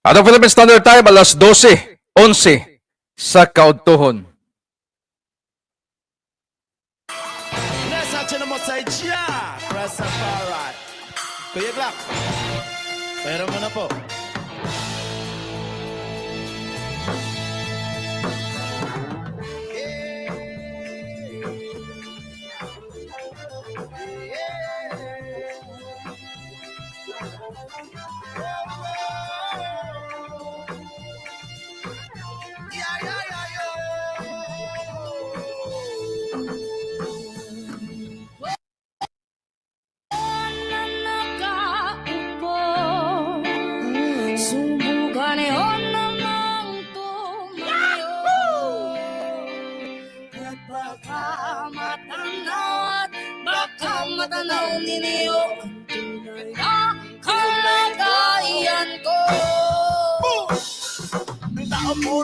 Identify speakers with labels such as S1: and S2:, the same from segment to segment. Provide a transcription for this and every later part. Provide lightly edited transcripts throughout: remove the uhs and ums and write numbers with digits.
S1: Atong Philippine Standard Time, alas 12:11 sa kaudtuhon.
S2: Nasa mo sa Jah Rastafari. Kuya Glock, pera mo na po. Yeah, yeah, yeah, yo.
S3: Na nakaupo, subukan yon namang tumayo. At baka matanaw, at baka matanaw ninyo ang tunay na kalagayan ko.
S2: Ang tao po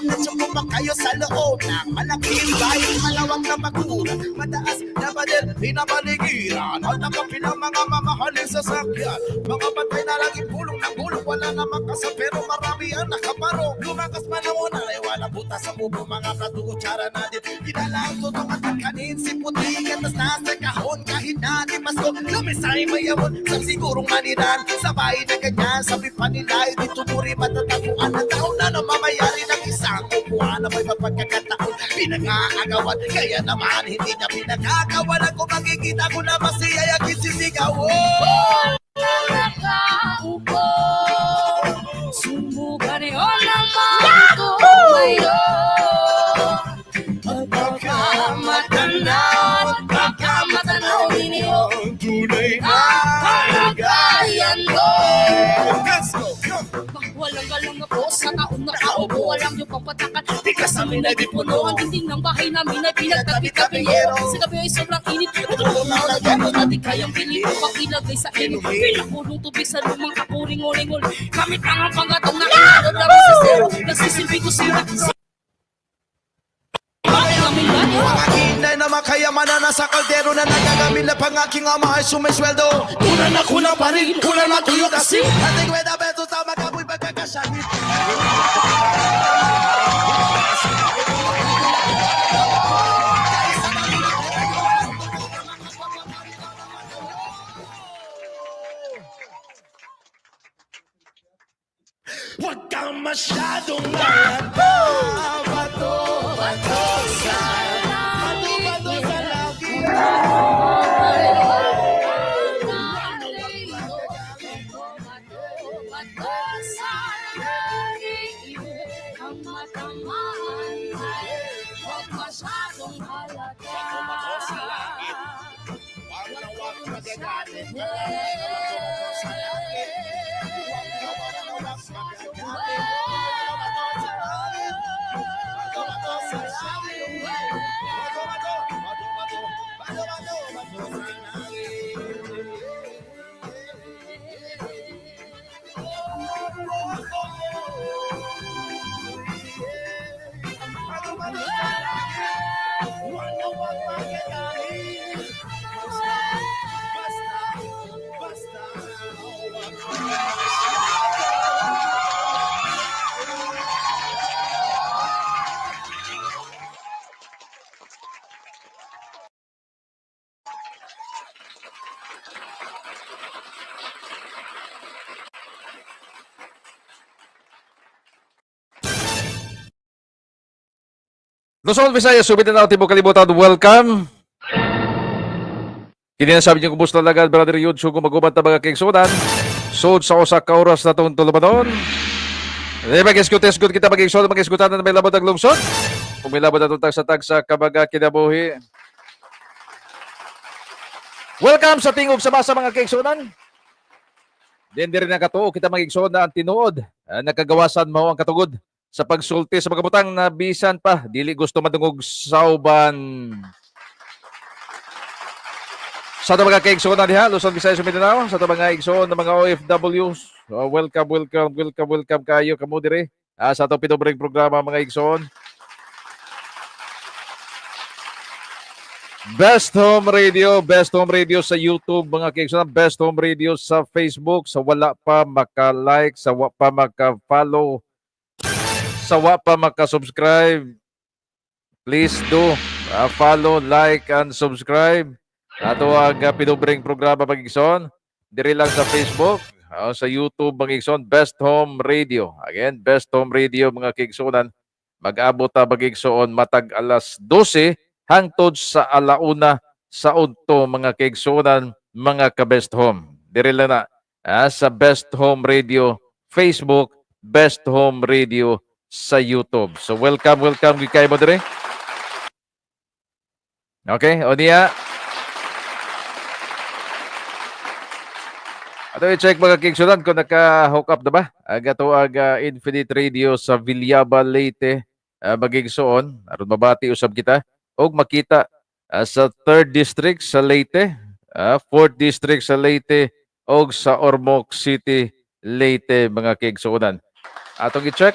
S2: na kayo sa loob ng malaking bahay, malawak na bakuran, mataas na pader, pinapaligiran at nakapilang mga mamahaling sasakyan. Mga bantay na laging pulong ng gulong, wala namang kasa pero marami ang nakaparong. Lumakas man ang una ay walang butas sa bubo, mga plato, kutsara na din. Dinala ang totoong at ang kanin, si puti, gatas na sa kahon, kahit na di Pasko, lumisay mayamon, sa sigurong maniran, sa bahay na ganyan, sabi pa nila, hindi tumuri matatagpuan ang tao na namamayari ng isang upuan na may mapagkakataon, pinag-aagawan, kaya naman hindi niya pinagkakawalan kung makikita ko na masiyay ang sisigaw. Oh!
S3: Nakaupo, subukan yon namang tumayo. At baka matanaw, at baka matanaw ninyo
S2: Ang tunay
S3: ang kalagayan ko.
S2: Let's go! Come.
S3: Walang galang na po sa taong nakaupo. Walang yung pagpatakan.
S2: Tikas namin ay di puno.
S3: Ang dinding ng bahay namin ay pinagtabi-tabi yero. Sa gabi ay sobrang init. Natulog na lagyan mo na di kayang piliin. Pag ilagay sa init, pinakulong tubig sa lumang kapuring-uling. Gamit lang ang panggatong na inalod lamang sa zero. Nagsisilbi ko sira sa bahay namin banyo.
S2: Mga inay na makayamanan na sa kaldero na nagagamit na pang aking ama ay sumisweldo. Una na kulang pa rin, kulang na tuyo kasi. Ating weda beto sa makaboy pagkakasyahid. Huwag kang masyadong malata. Bato, bato sa bato, bato sa langit. Bato sa langit. Huwag na huwag magagalit. Bato sa langit. Huwag na huwag na huwag magagalit. Bato sa langit. Bato, bato sa langit. Bato, bato, bato, bato, bato, bato, bato sa langit. Bato, bato sa langit. Huwag na huwag magagalit. Basta, basta, basta, huwag masyado.
S1: Luzon, Visayas, Mindanao, Tibok Kalibutan, welcome. Kini na sabi niyo kumusta talaga, Brother Yud, sugo magubat na mga kaigsunan. Sud sa usa ka oras na itong tulumanon. Di mag-esgut-esgut kita mag-igsoon, mag-esgutan na may labot ang lungsod. Kung may labot atong tagsa-tagsa kabaga kinabuhi. Welcome sa Tingog sa Masa, mga kaigsunan. Din diri nakatuo kita mag-igsoon na ang tinuod. Nakagawasan mo ang katugod sa pagsulti sa mga butang na bisan pa dili gusto madungog sa uban. Sa ato mga kaigsoon na diha, Luzon, Visayas, Mindanao, sa ato mga igsoon na mga OFWs, welcome, welcome, welcome, welcome kayo kamo diri sa ato pinobreng programa, mga igsoon. Best Home Radio, Best Home Radio sa YouTube, mga kaigsuonan, Best Home Radio sa Facebook, sa wala pa maka-like, sa wa pa maka-follow, sa wa pa maka-subscribe, please do follow, like, and subscribe. Ato ang pinubreng programa, mga igsoon, diri lang sa Facebook, sa YouTube, mga igsoon, Best Home Radio. Again, Best Home Radio, mga kaigsuonan, mag-abot ta, mga igsoon, matag alas 12 hangtod sa alauna sa udto, mga kaigsuonan, mga ka-Best Home. Diri lang na sa Best Home Radio Facebook, Best Home Radio sa YouTube. So welcome, welcome gyud kayo mo diri. Okay, o niya. Ato i-check, mga kaigsuonan, kung naka-hook up na ba ang ato ang Infinite Radio sa Villaba, Leyte, mga igsoon, aron mabati usab kita og makita sa 3rd District sa Leyte, 4th District sa Leyte og sa Ormoc City, Leyte, mga kaigsuonan. Atong i-check.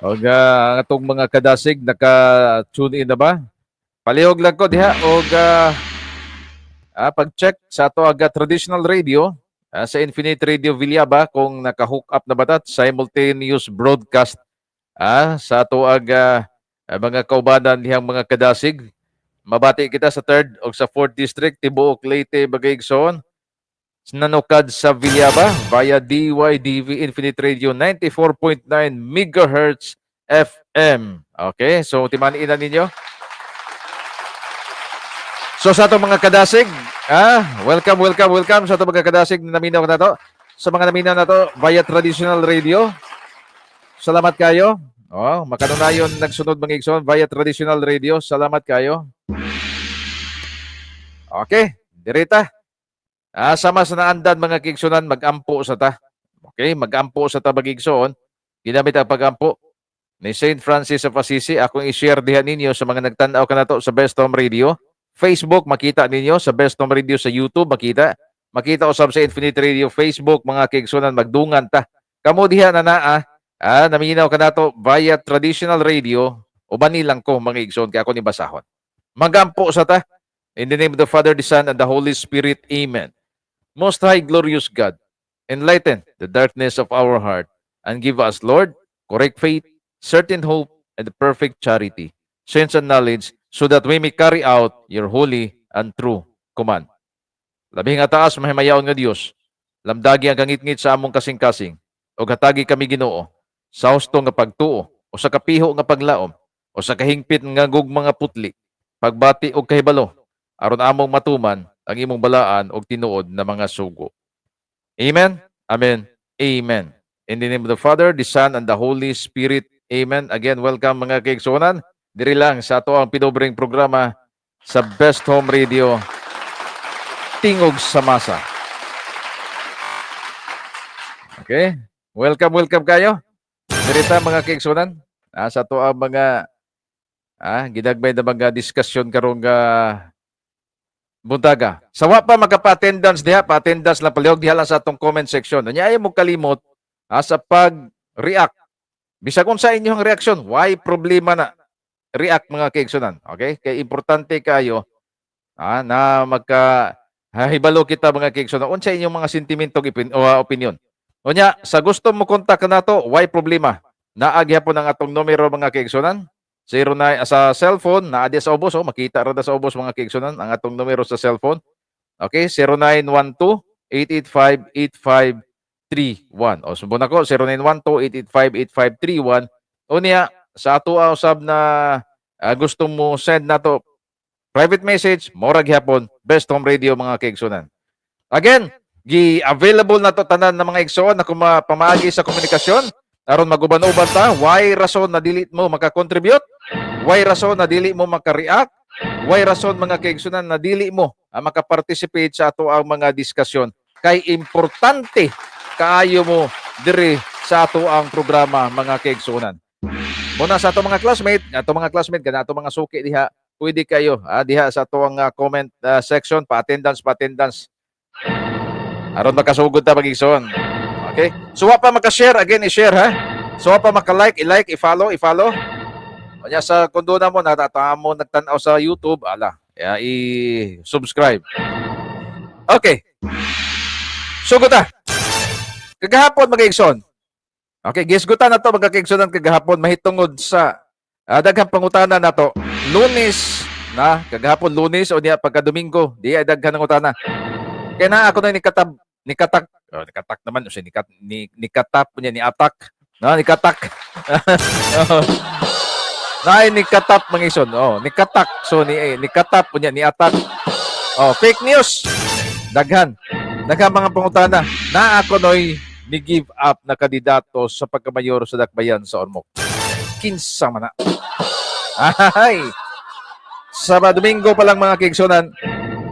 S1: Og ang atong mga kadasig, naka-tune in na ba? Palihog lang ko diha og pag-check sa ato aga traditional radio sa Infinite Radio Villaba kung naka-hook up na ba ta simultaneous broadcast sa ato aga mga kaubanan dihang mga kadasig. Mabati kita sa 3rd o sa 4th District, tibuok Leyte, mga igsoon. Nanukad sa Villaba via DYDV Infinite Radio 94.9 megahertz FM. Okay, so timaniin na ninyo. So sa atong mga kadasig, welcome, welcome, welcome sa atong mga kadasig na naminaw na to. Sa mga naminaw na to via traditional radio, salamat kayo. Oh, makanunayon nagsunod, mga igsoon, via traditional radio. Salamat kayo. Okay, dirita. Sama sa naandan, mga kaigsuonan, magampo sa ta. Okay, magampo sa ta, mga igsoon. Ginamit ang pagampo ni Saint Francis of Assisi. Akong i-share diha ninyo sa mga nagtan-aw kanato sa Best Home Radio. Facebook, makita ninyo sa Best Home Radio sa YouTube, makita. Makita usab sa Infinite Radio Facebook, mga kaigsuonan, magdungan ta. Kamo diha na naa, naminaw kanato via traditional radio, ubani lang ko, mga igsoon, kay ako ni basahon. Magampo sa ta. In the name of the Father, the Son, and the Holy Spirit. Amen. Most High, glorious God, enlighten the darkness of our heart and give us, Lord, correct faith, certain hope, and the perfect charity, sense and knowledge, so that we may carry out your holy and true command. Labing nga taas, mahimayaon nga Dios, lamdagi ang kangitngit sa among kasing-kasing, ug hatagi kami, Ginoo, sa husto nga pagtuo, o sa kapiho nga paglaom, o sa kahingpit nga gugma nga putli, pagbati og kahibalo, aron among matuman ang imong balaan og tinuod na mga sugo. Amen. Amen. Amen. In the name of the Father, the Son, and the Holy Spirit. Amen. Again, welcome, mga kaigsuonan. Diri lang sa ato ang pinobreng programa sa Best Home Radio, Tingog sa Masa. Okay? Welcome, welcome kayo. Dirita, mga kaigsuonan. Sa ato ang mga gidagmay na mga diskusyon karong buntaga. Sa wa pa makapa-attendance diha, pa-attendance lang palihog diha lang sa atong comment section. Unya ayaw mo kalimot sa pag-react. Bisag unsa inyong reaksyon, why problema na react, mga kaigsuonan. Okay? Kay importante kayo na magka hibalo kita, mga kaigsuonan, unsa inyong mga sentimento o opinion. Unya sa gusto mo kontak nato, why problema. Naa gihapon ang atong numero, mga kaigsuonan. 09 sa cellphone, naa di sa ubos oh, makita ra da sa ubos, mga kaigsuonan, ang atong numero sa cellphone. Okay, 0912 885 8531. O subon ako, 0912 885 8531. Unya sa ato usab na gusto mo send nato private message, mora gihapon, Best Home Radio, mga kaigsuonan. Again, gi available na to tanan ng mga igsoon na kuma pamaagi sa komunikasyon aron maguban-uban ta. Why rason na dili mo maka-contribute? Why rason na dili mo maka-react? Why rason, mga kaigsuonan, na dili mo maka-participate sa ato ang mga diskusyon? Kay importante kaayo mo diri sa ato ang programa, mga kaigsuonan. Muna sa ato mga classmate kana ato mga suki diha, pwede kayo diha sa ato ang comment section, pa-attendance, pa-attendance. Aron makasugod ta, mga igsoon. Okay? So wa pa maka-share, again i-share ha. So pa maka-like, i-like, i-follow, i-follow. Unya sa kung doon na mo natata mo nagtan-aw sa YouTube, ala, ya, i-subscribe. Okay. Sugod ta. Kagahapon, mga igsoon. Okay, gisgutan na to, mga kaigsoon, kagahapon mahitungod sa daghang pangutana nato. Lunes na, kagahapon Lunes o niya pagka Domingo, di ay daghan ng utana. Kaya na ako na nikatab nikatak, oh, nikatak naman o siya nikat ni nikatap niya ni atak no nikatak. Oh. Naay nikatap, mga igsoon. Oh, nikatak. So ni eh, nikatap niya ni atak. Oh, fake news. Daghan. Daghan mga pangutana. Na ako noy ni give up na kandidato sa pagkamayor sa Dakbayan sa Ormoc. Kinsa man na? Ay! Sa Domingo pa lang, mga kaigsunan,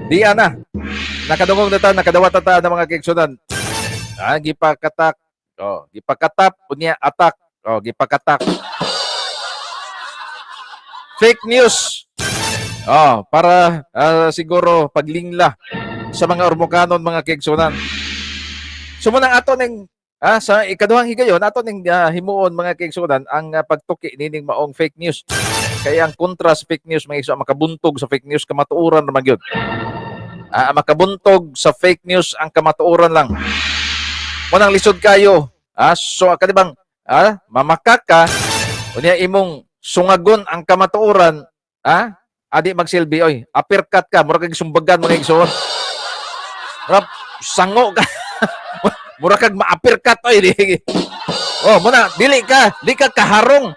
S1: di ana. Nakadungog na ta, nakadawat na ta ng mga kaigsunan. Ah, gipakatak. Oh, gipakatap unya atak. Oh, gipakatak. Fake news. Oh, para siguro paglingla sa mga Ormocanon, mga kaigsunan. So munang ato ning sa ikaduhang higayon ato ning himuon, mga kaigsunan, ang pagtuki nining maong fake news. Kaya ang kontra sa fake news, mga igsoon, makabuntog sa fake news kamatuoran ra man gyud. Makabuntog sa fake news ang kamatuoran lang. Munang lisod kayo. So kanibang mamakak ka unya imong sungagon ang kamatuoran, adi magsilbi oy. Uppercut ka, mura kag sumbagan, mga igsoon. Rap sango ka. Mura kag ma-uppercut oy. Oh, muna dili ka, di ka kaharong.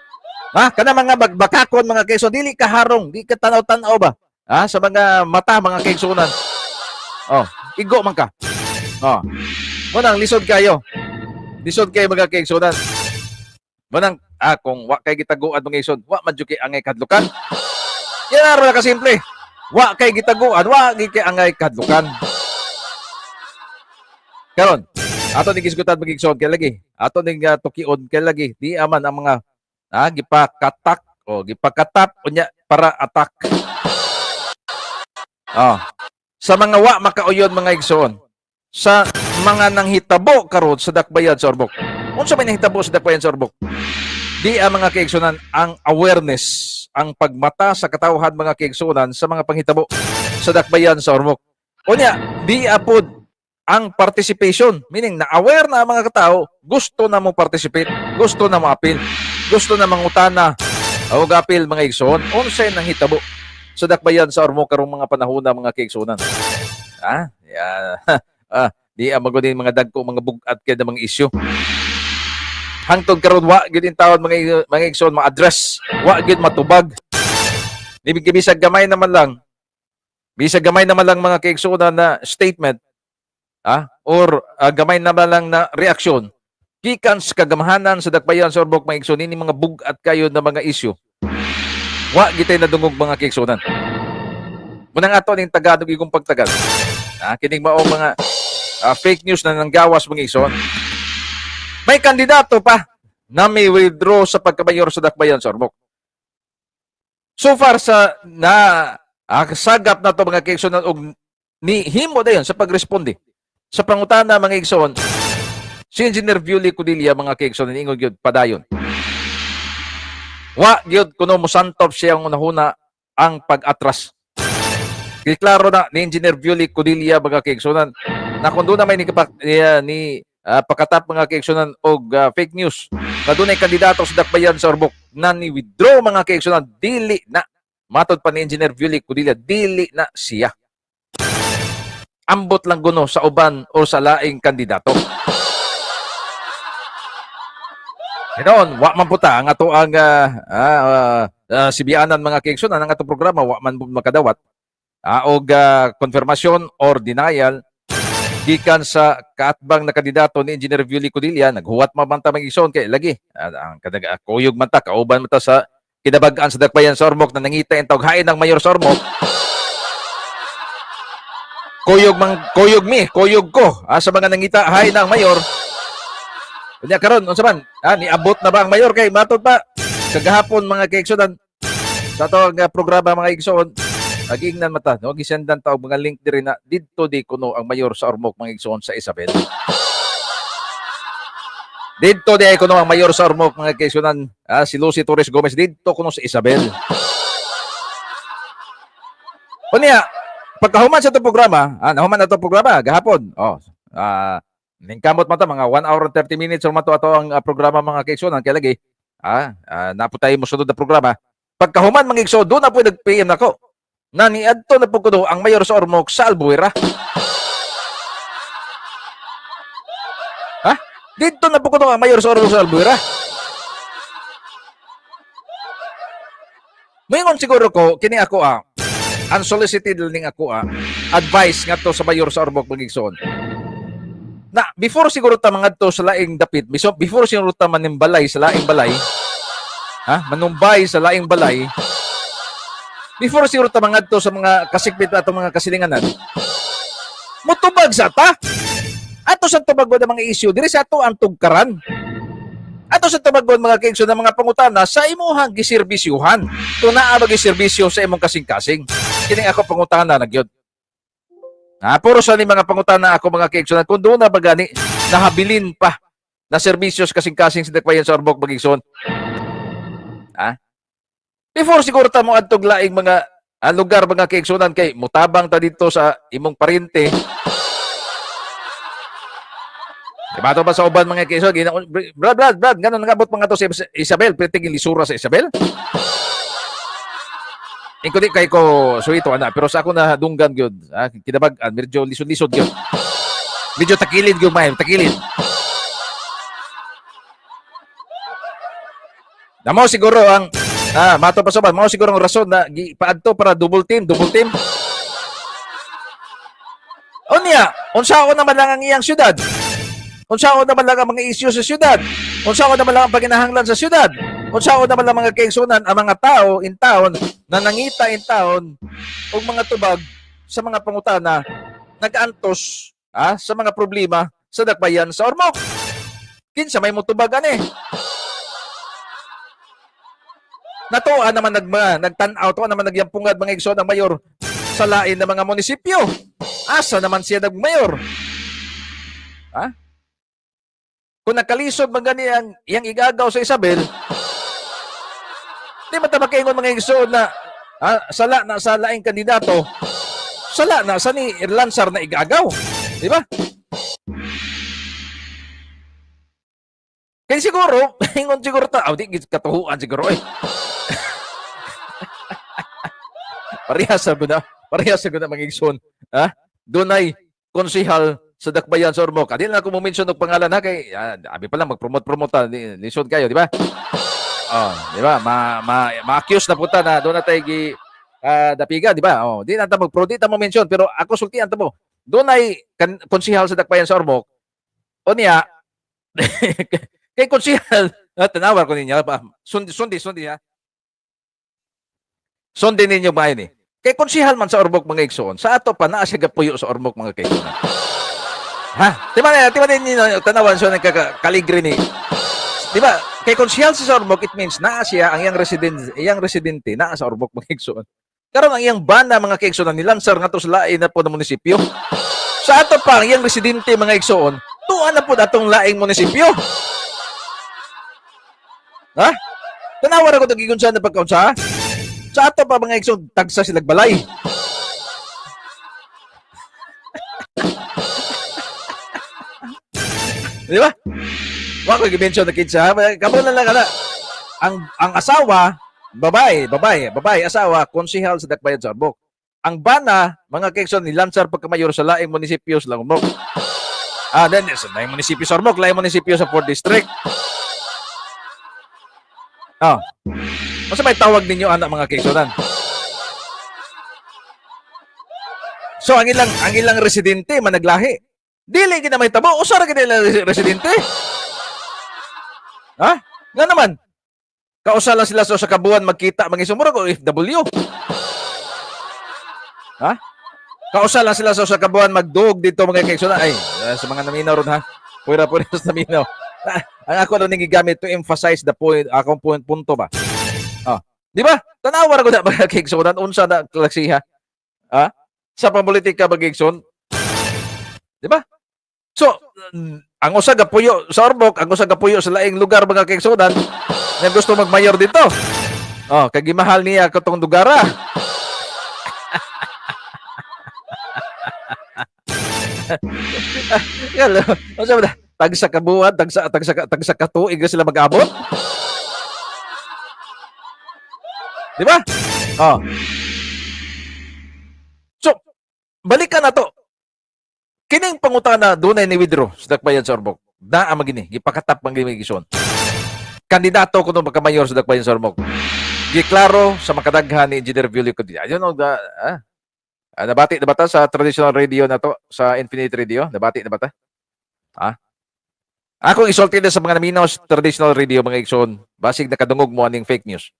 S1: Ha, kana mga bagbakakon, mga kaigsoon, dili ka harong, di ka tanaw-tanaw ba? Ha, sa mga mata, mga kaigsunan. Oh, igo man ka. Oh. Munang lisod kayo. Lisod kayo, mga kaigsunan. Munang kung wa kay gitaguan, mga igsoon, wa man jud kay angay kadlukan. Yan ra ka simple. Wa kay gitaguan, wa gyud kay angay kadlukan. Karon, ato ning gisgutan, mga igsoon, kay lagi. Ato ning tukion kay lagi. Di aman ang mga gipakatak o gipakatap unya para attack. Oh. Sa mga wa makauyon, mga igsoon, sa mga nanghitabo karon sa Dakbayan sa Ormoc. Unsa may nahitabo sa Dakbayan sa Ormoc? Di ang mga kaigsunan ang awareness, ang pagmata sa katawhan, mga kaigsunan, sa mga panghitabo sa Dakbayan sa Ormoc. Unya, di apod ang participation, meaning na-aware na ang mga katao, gusto na mo participate, gusto na mo apil, gusto na mangutana o apil, mga igsoon, unsay nanghitabo sa Dakbayan sa Ormoc karong mga panahon na, mga kaigsunan. Yeah. Di ang magod mga dagko mga bug-at kay mga issue. Hangtod karon wa gyud in taon mga igsoon ma-address, wa gyud matubag. Ni bisag gamay naman lang. Bisag gamay naman lang, mga kaigsuonan, na statement or gamay naman lang na reaksyon gikan sa kagamhanan sa Dakbayan sa Ormoc, mga igsoon, ini mga bug-at kayo na mga issue. Wa gitay nadungog, mga kaigsuonan. Munang ato ning Tagalog igong pagtagal. Kining mao mga fake news na nanggawas, mga igsoon. May kandidato pa na may withdraw sa pagkamayor sa Dakbayan sa Ormoc. So far sa na sagap na to, mga kaigsoon, og ni himo dayon sa pagresponde sa pangutana, mga igsoon, si Engineer Violi Codilla, mga kaigsoon, niingon gyud padayon. Wa gyud kuno mosantop siya ang unahuna ang pag-atras. Giklaro na ni Engineer Violi Codilla, mga kaigsunan, na kung doon na may ni, ni pakatap, mga kaigsunan, og fake news na dunay kandidato sa Dakbayan sa Ormoc na ni withdraw, mga kaigsunan, dili na, matod pa ni Engineer Violi Codilla, dili na siya. Ambot lang guno sa uban o sa laing kandidato. Hinoon, wa man puta ang ato ang sibianan, mga kaigsunan, ang atong programa wa man makadawat og konfirmasyon or denial gikan sa kaatbang na kandidato ni Engineer Violi Codilla. Naghuwat man man ta, mga igsoon, kay lagi ang kadag kuyog man ta, kauban man ta sa kinabag-an sa Dakbayan sa Ormoc na nangita ang tawag hain ng mayor sa Ormoc. Kuyog mang kuyog mi, kuyog ko sa mga nangita hain ng mayor. Unya karon unsa man niabot na ba ang mayor? Kay matod pa kagahapon, mga kaigsunan, sa ato ang programa, mga igsoon, nagingnan mata no, gisendan ta og mga link diri na didto di kuno ang mayor sa Ormoc, mga igsoon, sa Isabel. Didto di ay kuno ang mayor sa Ormoc, mga kaigsuonan, si Lucy Torres Gomez didto kuno sa Isabel. Unya, pagkahuman sa itong programa, nahuman na itong programa gahapon. Oh, ningkamot man ta mga 1 hour and 30 minutes or man to ato ang programa, mga kaigsuonan, kay lagi naa po tayo mosunod na programa. Pagkahuman, mga igsoon, doon na po nag-PM nako na niadto na po kuno ang mayor sa Ormoc sa Albuera. Ha? Didto na po kuno ang mayor sa Ormoc sa Albuera. Moingon siguro ko, kini ako unsolicited ning ako advice ngadto sa mayor sa Ormoc, mga igsoon. Na before siguro ta mangadto sa laing dapit, before siguro ta manimbalay sa laing balay, ha? Manumbay sa laing balay, before siguro ta mangadto sa mga kasikbit atong mga kasilinganan, mutubag sa ta. Ato sa tubagon ang mga issue diri sa ato ang tugkaran. Ato sa tubagon, mga kaigsoon, ng mga pangutana sa imuhang giserbisyuhan. Kung naa ba giserbisyo sa imong kasing-kasing. Kini ako pangutana na gyud. Puro sa ni mga pangutana ako, mga kaigsoon, kung doon na ba gani nahabilin pa na serbisyo sa kasing-kasing sa Dakbayan sa Ormoc, mga igsoon. Ha? Before siguro ta mo adtog laing mga lugar, mga kaigsunan, kay mutabang ta dito sa imong parente. Diba ito ba sa uban, mga kaigsoon? Brad, Brad, Brad, ganun nangabot mga to sa Isabel, pwede lisura sa Isabel? Ingko di kay ko suito ana, pero sa ako na dunggan gyud, kinabag-an medyo lisod-lisod gyud. Medyo takilid gyud may, takilid. Na mao siguro ang mato pa sa mao siguro ang rason na gipaadto para double team, double team. Unya, unsaon naman lang ang iyang syudad? Unsaon naman lang ang mga isyu sa syudad? Unsaon naman lang ang paginahanglan sa syudad? Unsaon naman lang, mga kaigsunan, ang mga tao in town na nangita in town og mga tubag sa mga pangutana nag-antos sa mga problema sa Dakbayan sa Ormoc? Kinsa may motubag ani? Natuwa naman nagtan-aw, tuwa naman nagyampungad, mga igsoon, ang mayor sa lain ng mga munisipyo. Asa naman siya nagmayor? Ha? Kung nakalisod man gani ang iyang igagaw sa Isabel, di ba ta makaingon, mga igsoon, na sala na sa laing kandidato, sala na sa ni Lansar na igagaw? Di ba? Kaya siguro, ingon siguro ta, di katuhuan siguro eh. Parehas sa guna, parehas sa guna, mga igsoon. Ha? Dunay konsihal sa Dakbayan sa Ormoc. Adi na ako mo mention og pangalan ha, kay abi pa lang mag-promote-promote ta, lisod kayo, di ba? Oh, di ba? Ma ma ma-accuse na puta na doon na tayo gi dapiga, di ba? Oh, di na ta mag di ta mo mention, pero ako sultian ta mo. Dunay konsihal sa Dakbayan sa Ormoc. O niya kay konsihal, tanawar ko ninyo pa. Sundi sundi sundi ha. Sundi ninyo ba ni? Kay konsihal man sa Ormoc, mga igsoon. Sa ato pa naa siya gapuyo sa Ormoc, mga kaigsoon. Ha? Di ba ninyo tanawan siya ng kaligre ni? Di ba? Kay konsihal sa Ormoc, it means naa siya ang iyang resident, iyang residente naa sa Ormoc, mga igsoon. Karon ang iyang bana, mga kaigsoon, nilansar ngadto sa lain na po na munisipyo. Sa ato pa ang iyang residente, mga igsoon, tuwa na po atong laing munisipyo. Ha? Tanawa ra ko gigon sa na pagkaunsa. Sa ato pa, mga igsoon, tagsa sila balay. Di ba? Wa ko gi-mention na kinsa. Kamo na lang ana. Ang asawa, babae, babae, babae, asawa, konsihal sa Dakbayan sa Ormoc. Ang bana, mga kaigsoon, nilansar pagkamayor sa laing munisipyo sa Ormoc. Then, sa laing munisipyo sa Ormoc, laing munisipyo sa 4th District. Masa may tawag ninyo anak, mga kaigsuonan? So ang ilang residente managlahi. Dili gid na may tabo, usa ra gid ilang residente. Ha? Nga naman. Kausa lang sila sa kabuan magkita mga isumura ko OFW. Ha? Kausa lang sila sa kabuan magdug dito, mga kaigsuonan. Ay, sa mga naminaw ron ha. Pwera po sa naminaw. Ang ako lang gigamit to emphasize the point, akong point, punto ba? Ah, di ba? Tanawa ra ko na, mga kaigsuonan, unsa na klasiha. Ha? Sa papolitika, mga kaigsoon. Di ba? So, Ang usa gapuyo sa Ormoc, ang usa gapuyo sa laing lugar, mga kaigsuonan, na gusto magmayor dito. Oh, kay gimahal niya katong lugara. Yan, unsa ba na? Tagsa ka buwan, tagsa ka tuig na sila mag-abot. Di ba? Oh. So, balikan na to. Kining pangutana dunay ni withdraw sa Dakbayan sa Ormoc. Naa magini, gipakatap man gini gison. Kandidato kuno magka-mayor sa Dakbayan sa Ormoc. Giklaro sa makadaghan ni Engineer Vilio Codilla. Ayun og nabati na ba ta sa traditional radio na to sa Infinite Radio? Nabati na ba ta? Ha? Akong isulti na sa mga naminaw sa traditional radio, mga igsoon, basig nakadungog mo aning fake news.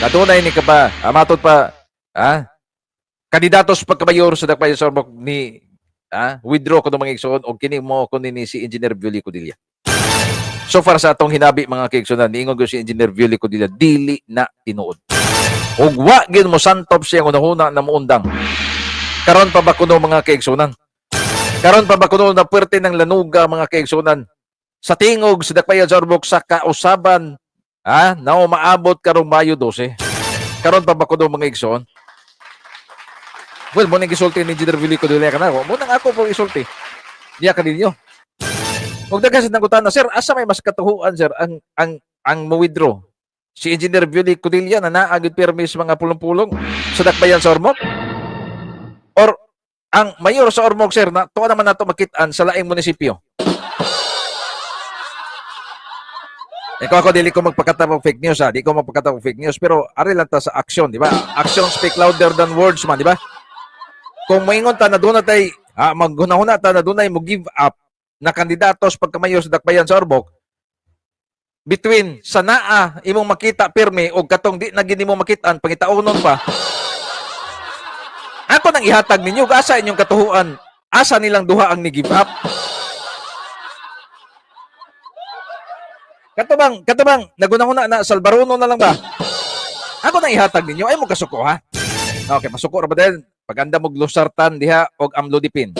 S1: Kadunay ni ka ba, matod pa, kandidato sa pagkamayor sa Dakbayan sa Ormoc ni withdraw ko mga igsoon og kini mo ko ni si Engineer Vilio Codilla. So far sa atong hinabi, mga kaigsuonan, niingon ko si Engineer Vilio Codilla dili na tinuod. Ug wa gid mo santop siyang hunahuna na muundang. Karon pa ba kuno, mga kaigsuonan? Karon pa ba kuno na puwerte ng lanuga, mga kaigsuonan? Sa tingog sa Dakbayan sa Ormoc sa kausaban na umaabot karong Mayo 12. Karon pa ba kuno, mga igsoon? Well, mo nang gisulti ni Engineer Vilio Codilla kana. Mo nang ako po isulti. Diya kaninyo. Ug daghan sa nangutana, "Sir, asa may mas katuhuan, sir, ang mo-withdraw? Si Engineer Vilio Codilla na naa gyud pirmi sa mga pulong-pulong sa Dakbayan sa Ormoc? Or ang mayor sa Ormoc, sir, na tuwa naman nato makit-an sa laing munisipyo?" Ikaw ako, dili ko magpakatap og fake news ha, di ko magpakatap og fake news, pero ari lang ta sa action, di ba? Action speak louder than words man, di ba? Kung moingon ta na doon tay maghunahuna ta na dunay mo give up na kandidato sa pagkamayor sa Dakbayan sa Ormoc between sa naa imong makita pirmi og katong di na gini mo makitaan, pangitaonon pa, ako nang ihatag ninyo, asa inyong katuhuan, asa nilang duha ang ni give up? Kato bang nagunahuna na Salbaruno na lang ba? Ako nang ihatag ninyo, ay mo kasuko ha. Okay, masuko ra ba din? Paganda mo losartan diha og amlodipine.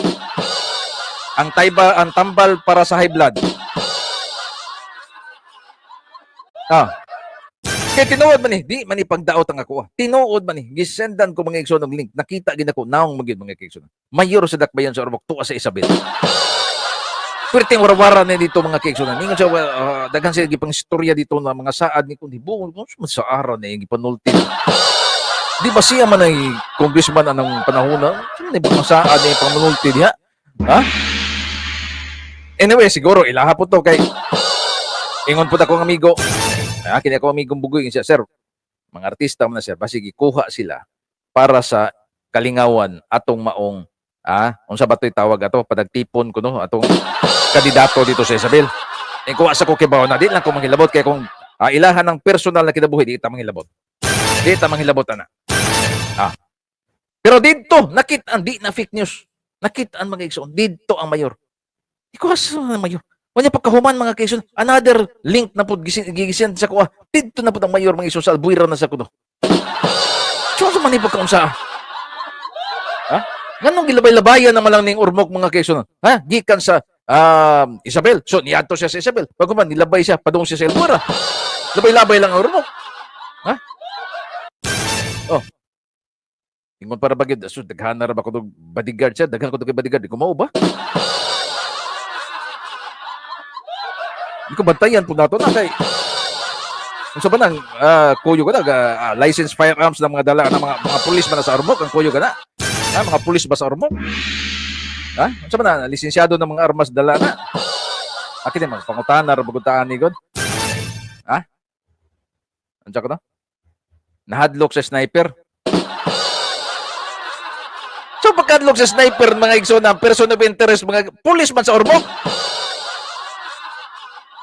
S1: Ang tayba, ang tambal para sa high blood. Ah. Kay tinuod man ni, di man ni pagdaot ang ako. Tinuod man ni, gisendan ko, mga igsoon, og link. Nakita gid ako, naong magyud, mga igsoon. Mayor sa Dakbayan sa Ormoc tuwa sa Isabel. Perting warawara na dito, mga kaigsuonan. Ningon siya, well, daghan siya gipang istorya dito na mga saad ni kundi buong kung sa ara na yung gipanulti. Di ba siya man ay congressman anang panahon na? Sino na mga saad na yung panulti diha? Ha? Anyway, siguro ilaha po to kay ingon po akong amigo. Kini ako amigong bugoy siya, "Sir, mga artista man na, sir, basig gikuha sila para sa kalingawan atong maong unsa ba to'y tawag ato panagtipon kuno atong kandidato dito sa Isabel." Eh kuha sa ko kibaw na di lang ko manghilabot kay kung ilahan ng personal na kinabuhi, di ta manghilabot. Di ta manghilabot ana. Pero didto nakit-an, di na fake news. Nakit-an, mga igsoon, didto ang mayor. Di ko asa ang mayor. Wala pagkahuman, mga kaigsoon, another link na pud gigisend sa kuha. Didto na pud ang mayor, mga igsoon, sa Albuera na sa kuno. So sa man pagkaunsa? Ha? Nganong gilabay-labayan naman lang ning Ormoc, mga kaigsoon? Ha? Gikan sa Isabel. So niadto siya sa Isabel. Pagkuman nilabay siya padung siya sa Albuera. Labay-labay lang ang Ormoc. Ha? Oh. Ingon para bagid, so daghan na ra ba ko bodyguard siya, daghan ko kay bodyguard, di ko mao ba? Di ko bantayan po nato na kay unsa ba nang kuyo ka na license firearms ng mga dala ng mga pulis ba na sa Ormoc ang kuyo ka na? Ha, mga pulis ba sa Ormoc? Ha? Unsa ba na lisensyado ng mga armas dala na? Akin mga pangutana ra baguntaan ni God. Ha? Unsa ko na? Nahadlok sa sniper. So pagkadlok sa sniper, mga igsoon, ang person of interest mga pulis man sa Ormoc.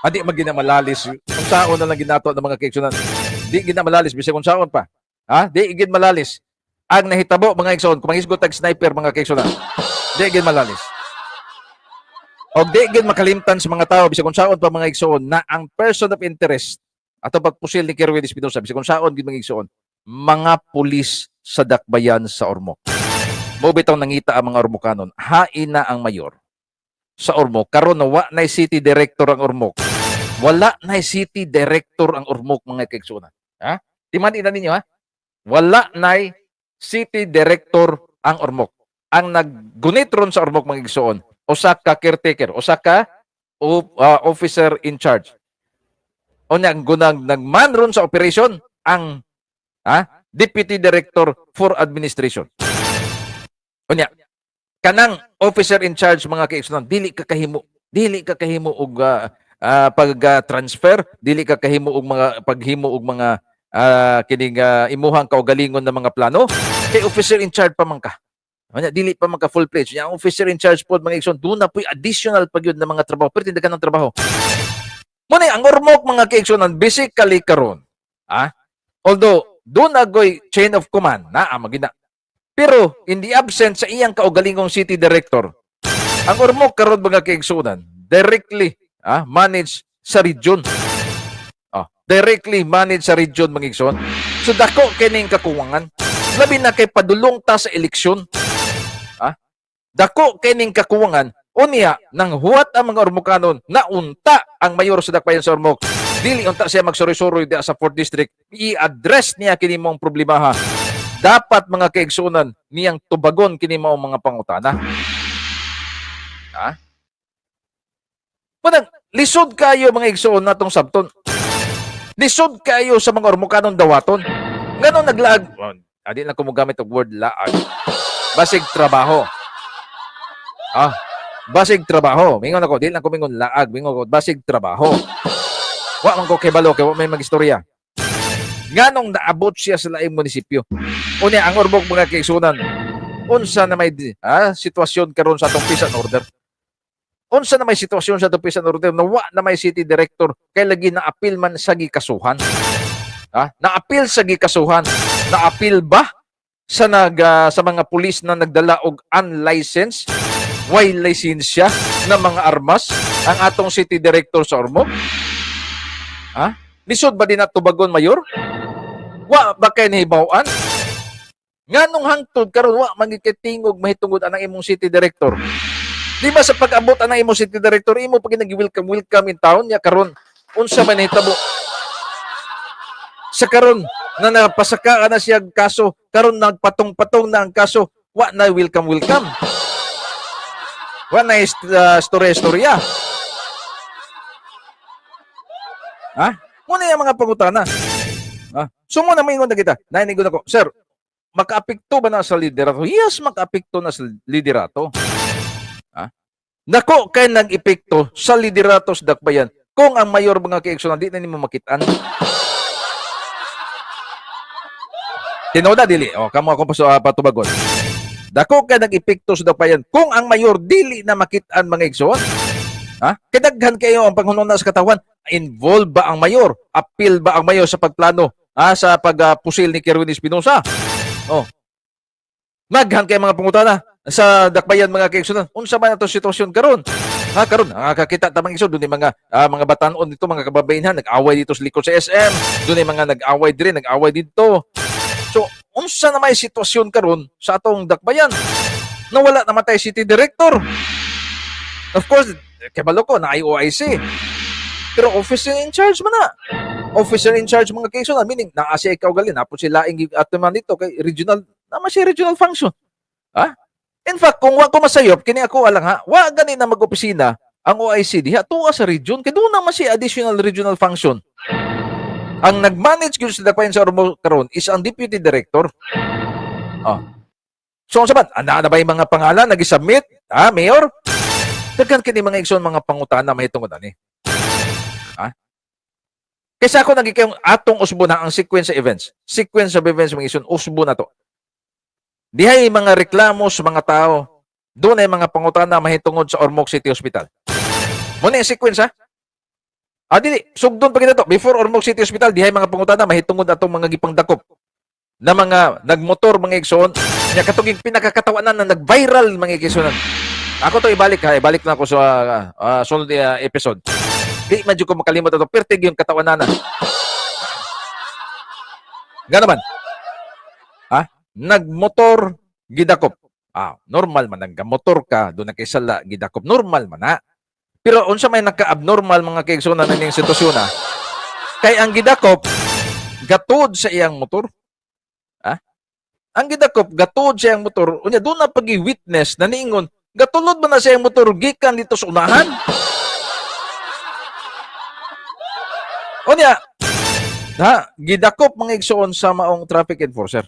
S1: Adi man ginamalalis. Kung saon na lang ginato ng mga kaigsunan. Di ginamalalis bisag kung saon pa. Ha? Di gid malalis. Ang nahitabo, mga igsoon, kung mangisgot tag sniper, mga kaigsunan. Di gid malalis. Og di gid makalimtan sa mga tao bisag kung saon pa, mga igsoon, na ang person of interest ato pagpusil ni Kerwin Espinosa, bisag kung saon gid, mga igsoon, mga pulis sa Dakbayan sa Ormoc. Mo bitaw nangita ang mga Ormocanon, hain na ang mayor. sa Ormoc karon na wa na city director ang Ormoc. Wala na city director ang Ormoc, mga kaigsuonan. Ha? Timan ina ninyo, ha? Wala na city director ang Ormoc. Ang naggunit ron sa Ormoc, mga igsoon, usa ka caretaker, usa ka officer in charge. O ang gunang nagman ron sa operation ang deputy director for administration. Unya, kanang officer in charge, mga kaigsuonan, dili ka kahimo og pag-transfer, dili ka kahimo og mga paghimo og mga kining imuhang kaugalingon na mga plano kay officer in charge pa man ka. Unya, dili pa man ka full fledged. Unya, ang officer in charge pod, mga igsoon, duna po'y additional pa gyud na mga trabaho, pero tindagan ng trabaho. Muna ang Ormoc, mga kaigsuonan, basically karon, although duna goy chain of command naa magina. Pero in the absence sa iyang kaugalingong city director, ang Ormoc karon, mga kaigsuonan, directly manage sa region. Directly manage sa region, mga igsoon. So dako kining kakuwangan. Labi na kay padulong ta sa eleksyon. Dako kining kakuwangan. Unya, nang huwat ang mga Ormocanon na unta ang mayor sa Dakbayan sa Ormoc. Dili unta siya magsuroy-suroy diya sa 4th District. I-address niya kini mong problema, ha. Dapat, mga kaigsuonan, niyang tubagon kini mao mga pangutana. Ha? Munang, lisod kayo, mga igsoon, natong sabton. Lisod kayo sa mga Ormocanon dawaton. Ganon naglaag. Oh, adi lang ko mo gamit og word "laag". Basig trabaho. Basig trabaho. Mingon ako, di lang ko mingon "laag", mingon ko basig trabaho. Wa man ko kibalo kay wa may magistorya. Nganong naabot siya sa laing munisipyo? Unya ang Ormoc, mga kaigsuonan, unsa na may sitwasyon karon sa atong peace and order? Unsa na may sitwasyon sa atong peace and order na wa na may city director kay lagi na apil man sa gikasuhan? Na-apil sa gikasuhan. Na-apil ba sa mga pulis na nagdala og unlicensed, way lisensya na mga armas ang atong city director sa Ormoc? Ha? Lisod ba din na tubagon, mayor? Wa ba kay nahibaw-an? Nganong hangtod karon wa man gid tingog mahitungod anang imong city director? Di ba sa pag-abot anang imong city director, imo pag nag-welcome welcome in town niya? Karon unsa man nahitabo? Sa karon na napasaka na siya kaso, karon nagpatong-patong na ang kaso, wa na welcome welcome. Wa na istorya istorya. Ha? Muna yung mga pangutana. Ha? So mo na maingon na kita. Nainingon ako, "Sir, makaapekto ba na sa liderato?" Yes, makaapekto na sa liderato. Ha? Nako, kay nag-epekto sa liderato sa Dakbayan kung ang mayor, mga kaigsuonan, di na nimo makitaan. Tinuod na dili? O, kamo ako pa sa patubagon. Dako kay nag-epekto sa Dakbayan kung ang mayor dili na makitaan, mga igsoon. Ha? Kay daghan kayo ang panghununa sa katawan. Involved ba ang mayor? Apil ba ang mayor sa pagplano sa pagpusil ni Kerwin Espinosa? Oh. Maghan kay mga pangutana sa Dakbayan, mga kaigsuonan. Unsa man ato sitwasyon karon? Ha, karon nakakita ta, mga igsoon, dun yung mga batanon dito, mga kababayenhan nag-away dito sa likod sa SM, dun yung mga nag-away dire, nag-away dito. So, unsa na may sitwasyon karon sa atong Dakbayan? Nawala na tayo city director. Of course, kabalo ko na IOIC. Pero officer in charge man na. Officer in charge, mga kaigsoon, meaning naa siya ikaw gali, napod sila laing ato man dito kay regional, naman siya regional function. Ha? In fact, kung wa ko masayop, kini ako alang ha, wa gani na mag-opisina ang OIC diha tuwa sa region kay doon naman siya additional regional function. Ang nag-manage gyud sa Dakbayan sa Ormoc karon is ang deputy director. Oh. So, unsa man? Ana na ba yung mga pangalan nag-submit? Ah, mayor? Daghan kini, mga igsoon, mga pangutana mahitungod ani. Ha? Kaysa ako nagikayong atong usbo na ang sequence sa events. Sequence of events, mga igsoon, usbo na to. Dihay mga reklamo sa mga tao. Doon ay mga pangutana mahitungod sa Ormoc City Hospital. Muna yung sequence, ha? Dili, sugdon pa kita to. Before Ormoc City Hospital, dihay mga pangutana mahitungod atong mga gipangdakop na mga nagmotor, mga igsoon. Nya katong pinakakatawanan na nag-viral, mga igsoon. Ako to ibalik ha, ibalik na ako sa sunod episode. Di man jud ko makalimot ato, pertig yung katawanan. Nga naman. Ha? Nagmotor gidakop. Ah, normal man ang motor ka, duna kay sala, gidakop, normal man na. Pero unsa may naka-abnormal, mga kaigsunan, ning sitwasyon na? Kay ang gidakop gatod sa iyang motor. Ah? Ang gidakop gatod sa iyang motor, unya duna pagi witness na niingon, gatulod ba na sa iyang motor gikan dito sa unahan? Unya, ha, gidakop, mga igsoon, sa maong traffic enforcer.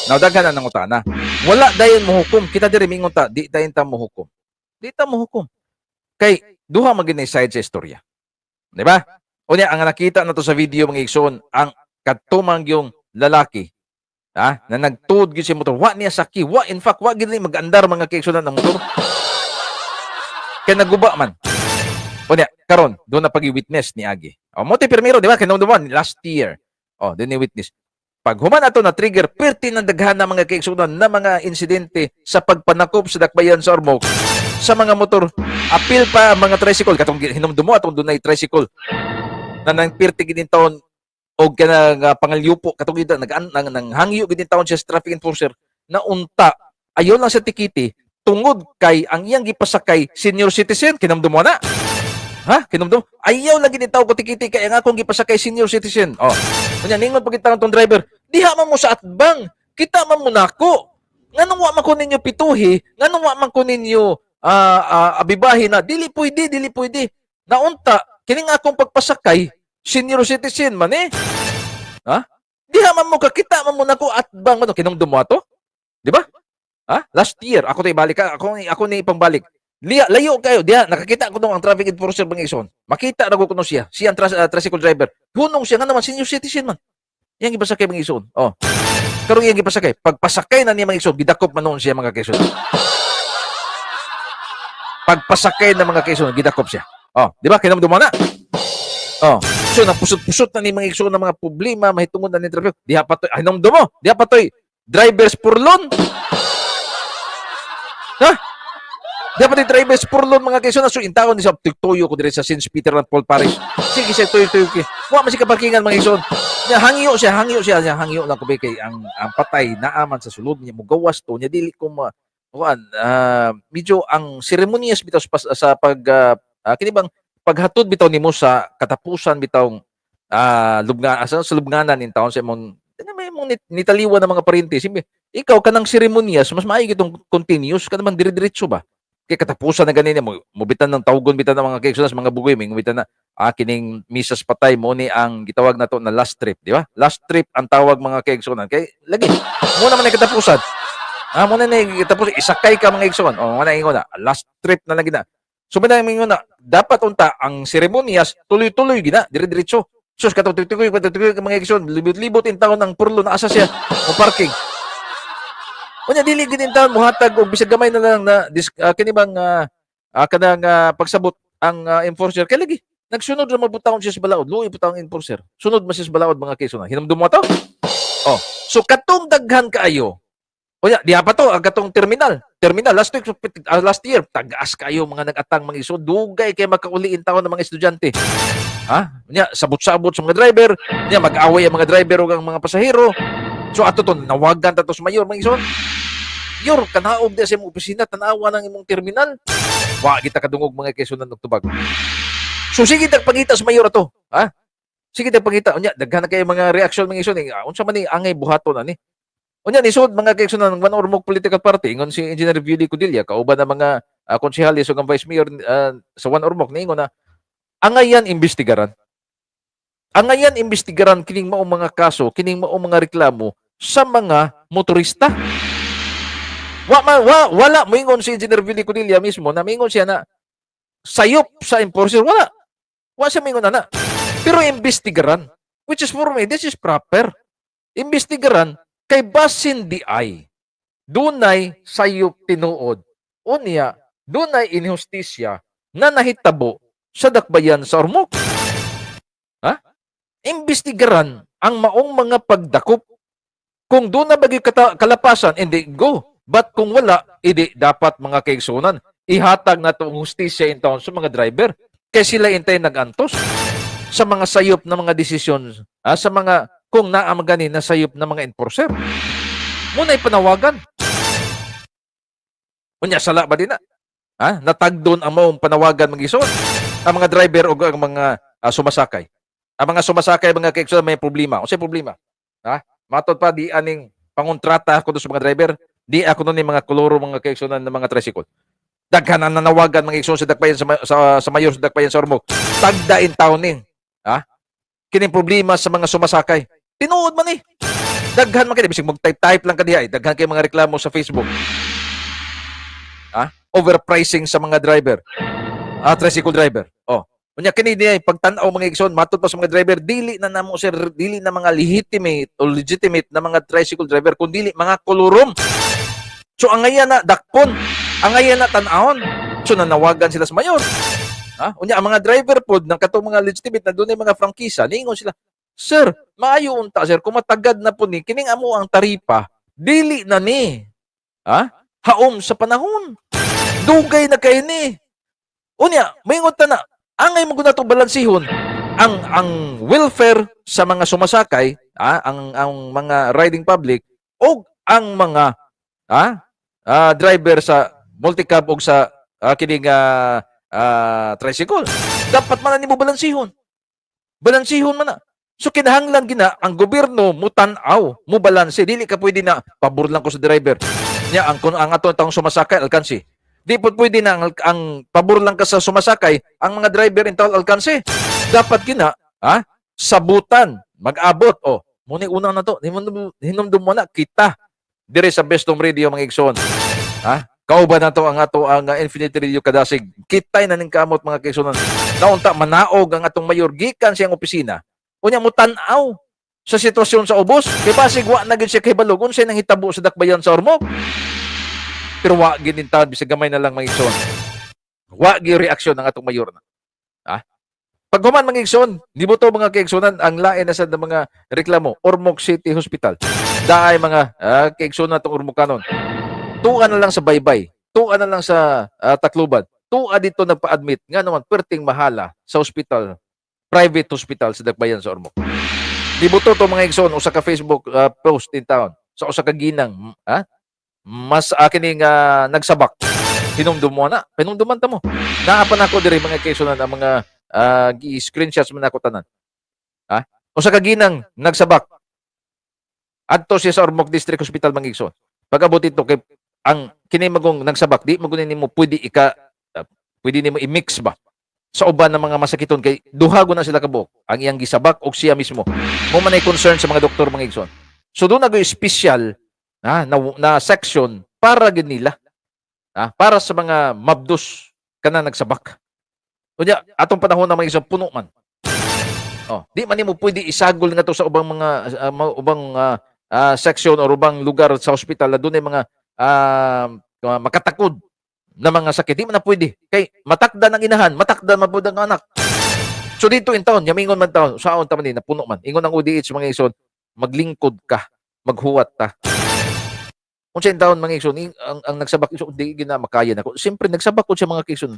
S1: Now, daghan na nangutana. Wala dayon mohukom. Kita diri mingon ta, di dayon ta mohukom. Di ta mohukom. Kay duha man gyud side sa istorya. Di ba? Unya, ang nakita na to sa video, mga igsoon, ang katumang yung lalaki, ha, na nagtuod gyud sa motor, wa niya saki, wa, in fact, wa gyud ni mag-andar, mga kaigsuonan, ng motor. Kay naguba man. Unya, karon duna pagi witness ni agi. O mo ti pirmiro, di ba? Kay duman last year. O, duna ni witness. Pag human ato na trigger, perti ng daghan na, mga kaigsuonan, na mga insidente sa pagpanakop sa dakbayan sa Ormoc sa mga motor. Apil pa ang mga tricycle. Katong hinumdum mo atong dunay tricycle na nang pirti gid taon og kanang pangalyupo katong gid nag nang, nang hangyo gid taon siya sa traffic enforcer na unta ayon lang sa tikiti tungod kay ang iyang gipasakay senior citizen. Kinumdum mo na, ha? Kinumdum, ayaw lagi ni tao ko tikiti kay ang akong gipasakay senior citizen. Oh, unya ningon pag tong driver, diha man mo sa atbang, kita man mo nako, nganong wa man ko ninyo pituhi, nganong wa man ko ninyo abibahi na dili pwede, dili pwede naunta kini nga akong pagpasakay senior citizen man eh. Ha, diha man mo, kakita man mo nako, atbang man. Kinumdum mo ato, di ba? Ha, last year ako to ibalik ka, ako ako ni ipangbalik. Liya, layo kayo diha nakakita ko nung ang traffic enforcer bang ison. Makita ra ko kuno siya, siya ang tricycle driver. Hunong siya nga naman senior citizen man iyang gipasakay, mga ison. Oh, karon iyang gipasakay, pagpasakay na niya, mga ison, gidakop man noon siya, mga kaison. Pagpasakay ng mga kaison, gidakop siya. Oh, di ba? Kinamdum mo na. Oh, so napusot-pusot na ni mga igsoon ng mga problema mahitungod na ni traffic. Diha pa toy, hinumdum mo, diha pa toy drivers purlon. Ha? Diha pa toy drivers purlon, mga kaison. So intawon ni sa tuyo ko dire sa St. Peter and Paul Parish. Sige siya tuyo-tuyo ki. Wa man siya kaparkingan, mga igsoon. Nya hangyo siya, nya hangyo lang ko kay ang patay naaman sa sulod niya, mugawas to niya, dili ko ma kuan, medyo ang seremonyas bitaw sa pag kini bang paghatod bitaw nimo sa katapusan bitaw lubnga asa sa lubnganan in taon sa imong ano, may imong nitaliwan ng mga parente. Simbe, ikaw kanang seremonyas mas maayo gitong continuous ka naman, dire-diretso ba, kay katapusan na ganin mo mubitan ng tawgon bitan ng mga kaigsuonan, mga bugoy mingubitan na kining misas patay mo ni ang gitawag nato na last trip, di ba? Last trip ang tawag, mga kaigsuonan, kay lagi mo naman ay katapusan, mo na na tapos isakay ka, mga igsoon. O, mo na ingon na last trip na lang gina. So man ingon na dapat unta ang seremonyas tuloy-tuloy gina, dire-diretso. Sus, katong tuloy tuloy mga igsoon, libot-libot in taon ng purlo na asa siya mo parking. Unya dili gid in taon muhatag og bisag gamay na lang na kini bang kanang pagsabot ang enforcer, kay lagi nagsunod ra mabutahon siya sa balaod. Luoy butang enforcer. Sunod man siya sa balaod, mga kaigsoon. Hinumdum mo to? Oh, so katong daghan kaayo. Unya, diha pa to ang katong terminal. Terminal last week, last year, tagaas kayo mga nag-atang, mga iso, dugay kay makauli in taon ng mga estudyante. Ha? Unya, sabot-sabot sa mga driver, unya mag-away ang mga driver ug ang mga pasahero. So ato to nawagan ta to sa mayor, mga igsoon. Yor, kanaog di sa imong opisina, tanawa ng imong terminal. Wa kita kadungog, mga kaigsuonan, og tubag. So sige tag pangita sa mayor ato, ha? Sige tag pangita. Unya daghan na kayo mga reaksyon, mga igsoon. Eh, unsa man ni angay buhaton ani? Unya nisod, mga kaigsuonan, ng One Ormoc Political Party, ingon si Engineer Billy Codilla kauban ng mga konsehalis ug ang vice mayor sa One Ormoc, niingon na angayan imbestigaran. Angayan imbestigaran kining maong mga kaso, kining maong mga reklamo sa mga motorista. Wa, ma, wa, wala moingon si Engineer Billy Codilla mismo na mingon siya na sayop sa enforcer, wala. Wa siya mingon ana. Pero imbestigaran, which is for me this is proper. Imbestigaran kay basin di ay dunay sayop tinuod. Unya, dunay inhustisya na nahitabo sa dakbayan sa Ormoc. Ha? Imbestigaran ang maong mga pagdakop. Kung duna bagi kalapasan, hindi go. But kung wala, hindi dapat, mga kaigsunan, ihatag na ang hustisya in taon sa mga driver. Kay sila intay nag-antos sa mga sayop na mga desisyon, sa mga kung naa man gani na sayop na mga enforcer. Muna panawagan. Unya sala ba din na? Ha? Natagdon ang maong panawagan, mga igsoon. Ang mga driver o ang mga sumasakay. Ang mga sumasakay, mga kaigsoon, may problema. Unsay problema? Ha? Matod pa di aning pangontrata ko sa mga driver, di ako nun ni mga koloro, mga kaigsunan, ng mga tricycle. Daghan ang nanawagan, mga igsoon, sa Dakbayan sa mayor sa Dakbayan sa Ormoc. Tagda in town ning. Ha? Kining problema sa mga sumasakay. Tinuod man eh. Daghan man kay bisag mag-type-type lang ka diha eh. Daghan kay mga reklamo sa Facebook. Ha? Overpricing sa mga driver. Ah, tricycle driver. Oh. Unya kini diay pagtan-aw, mga igsoon, matod pa sa mga driver, dili na namo, sir, dili na mga legitimate o legitimate na mga tricycle driver kun dili mga kolorum. So angaya na dakpon, angaya na tan-awon. So nanawagan sila sa mayor. Ha? Unya ang mga driver pod ng katong mga legitimate na dunay mga prangkisa, niingon sila, "Sir, maayo unta, sir, kung matagad na po ni kining amo ang taripa, dili na ni." Ha? Haom sa panahon. Dugay na kay ni. Unya, maingon ta na, angay mo gud nato balansihon ang welfare sa mga sumasakay, ang mga riding public o ang mga driver sa multicab o sa kining tricycle. Dapat man na nimo balansihon. Balansihon man na. So kinahanglan gina ang gobyerno mutan-aw, mo balanse. Dili ka pwede na pabor lang ko sa driver. Nya ang kun ang ato taong sumasakay alkansi. Di po pwede na ang pabor lang ka sa sumasakay, ang mga driver in town alkansi. Dapat gina, sabutan, mag-abot. Oh, muni unang na to. Hinumdum mo na kita dire sa Best Home Radio, mga igsoon. Ha? Kauban na to ang ato ang Infinity Radio Kadasig. Kitay na ning kamot, mga kaigsoon. Naunta manaog ang atong mayor gikan siyang opisina. Unya mo tan-aw sa sitwasyon sa ubos. Kay basig wa na gyud siya kahibalo unsay nang hitabo sa Dakbayan sa Ormoc. Pero wa gyud in taon bisag gamay na lang, mga igsoon. Wa gyud reaksyon ng atong mayor na. Ha? Paghuman, mga igsoon, nibuto, mga kaigsunan, ang lain na sad ng mga reklamo, Ormoc City Hospital. Daay mga kaigsunan atong Ormocanon. Tuan na lang sa Baybay, tuan na lang sa Tacloban, tua dito nagpa-admit nga naman perting mahala sa hospital, private hospital sa Dakbayan sa Ormoc. Nibuto to, mga igsoon, usa ka Facebook post in town sa usa ka ginang mas akin nga nagsabak. Hinumdum mo na, hinumduman ta mo. Naa pa nako diri, mga kaigsunan, ang mga gi-screenshots man nako tanan. Ha? Usa ka ginang nagsabak. Adto siya sa Ormoc District Hospital, mga igsoon. Pag-abot dito kay ang kini magong nagsabak, di mo nimo pwede ika pwede nimo i-mix ba sa uban ng mga masakiton kay duha na sila kabuok ang iyang gisabak og siya mismo mo man ay concern sa mga doktor, mga igsoon. So doon nagoy special na section para gid nila, para sa mga mabdos kana nagsabak. Unya atong panahon na, mga igsoon, puno man. Oh, di man nimo pwede isagol nga to sa ubang mga ubang section or ubang lugar sa ospital na dunay mga makatakod na mga sakit. Di man na pwede. Kay matakda ng inahan, matakda man pud ang anak. So dito in town, yamingon man taon, saon ta man ni napuno man. Ingon ang ODH, mga igsoon, maglingkod ka, maghuwat ta. Unsa in taon, mga igsoon, ang nagsabak igsoon, di gina makaya nako. Siyempre nagsabak ko siya, mga igsoon.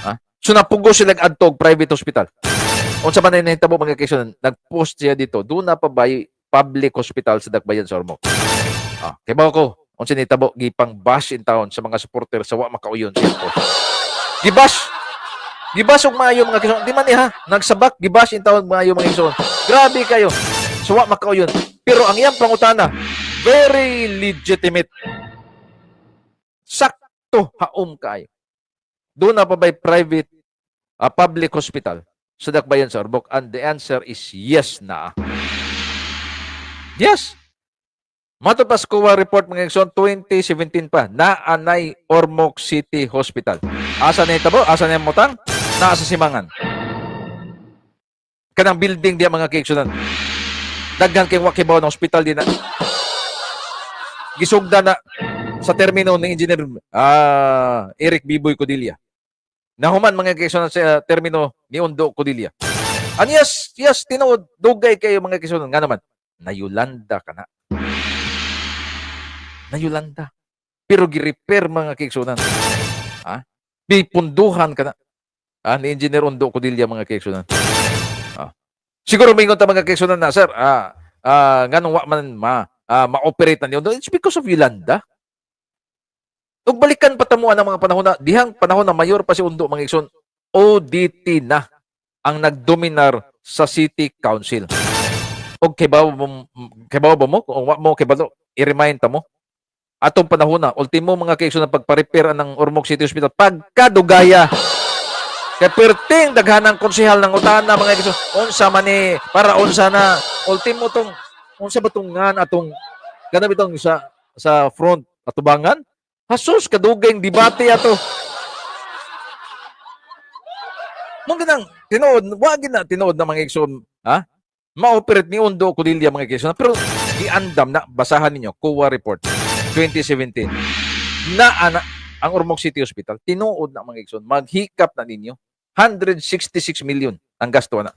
S1: Ha? So napugo sila adto og private hospital. Unsa man na nahitabo, mga kaigsoon, nag-post siya dito, doon na pa by public hospital sa Dakbayan sa Ormoc. Ah, kay ko, unsa nahitabo, gipang bash in town sa mga supporter sa wa makauyon siya post. Gibash! Gibash og maayo, mga kaigsoon. Di man ni ha, nagsabak, gibash in town maayo, mga kaigsoon. Grabe kayo. So wa makauyon. Pero ang iyang pangutana, very legitimate. Sakto haom kayo. Doon na pa by private public hospital sa Dakbayan sa Ormoc? And the answer is yes na. Yes. Matod pa sa COA report, mga igsoon, 2017 pa, naanay Ormoc City Hospital. Asa na itabo? Asa na yung mutang? Naa sa Simangan. Kanang building diya, mga kaigsunan. Daghan kay wa kibaw ng hospital di na. Gisugda na sa termino ni Engineer Eric Biboy Codilla. Nahuman, mga kaigsunan, sa termino ni Ondo Codilla. And yes, tinuod, dugay kayo, mga kaigsunan. Nga naman, na-Yolanda ka na. Na-Yolanda. Pero gi-repair, mga kaigsunan. Ha? Bipunduhan ka na. Ah, ni Engineer Ondo Codilla, mga kaigsunan. Ah. Siguro mingon ta, mga kaigsunan, na, "Sir, nganong wa man ma-operate na ni Ondo?" It's because of Yolanda. Ug balikan pa ta mo ang mga panahon na dihang panahon na mayor pa si Undo, mga igsoon, ODT na ang nagdominar sa City Council. Og kibaw ba mo kung wa mo kibalo, i-remind ta mo. Atong panahon na ultimo, mga kaigsoon, na pagpa-repair ang Ormoc City Hospital pagkadugaya. Kay perting daghanang konsehal ng utana, mga igsoon, unsa man ni para unsa na ultimo tong unsa ba tong ngan atong kana bitong sa front atubangan. Hasus, kadugay debate ato. Mao ginang tinuod, wa gina tinuod na, mga igsoon, ha? Ma-operate ni Undo Codilla, mga igsoon, pero giandam na, basahan ninyo COA report 2017 na ana ang Ormoc City Hospital, tinuod na, mga igsoon, maghikap na ninyo, 166 million ang gasto na.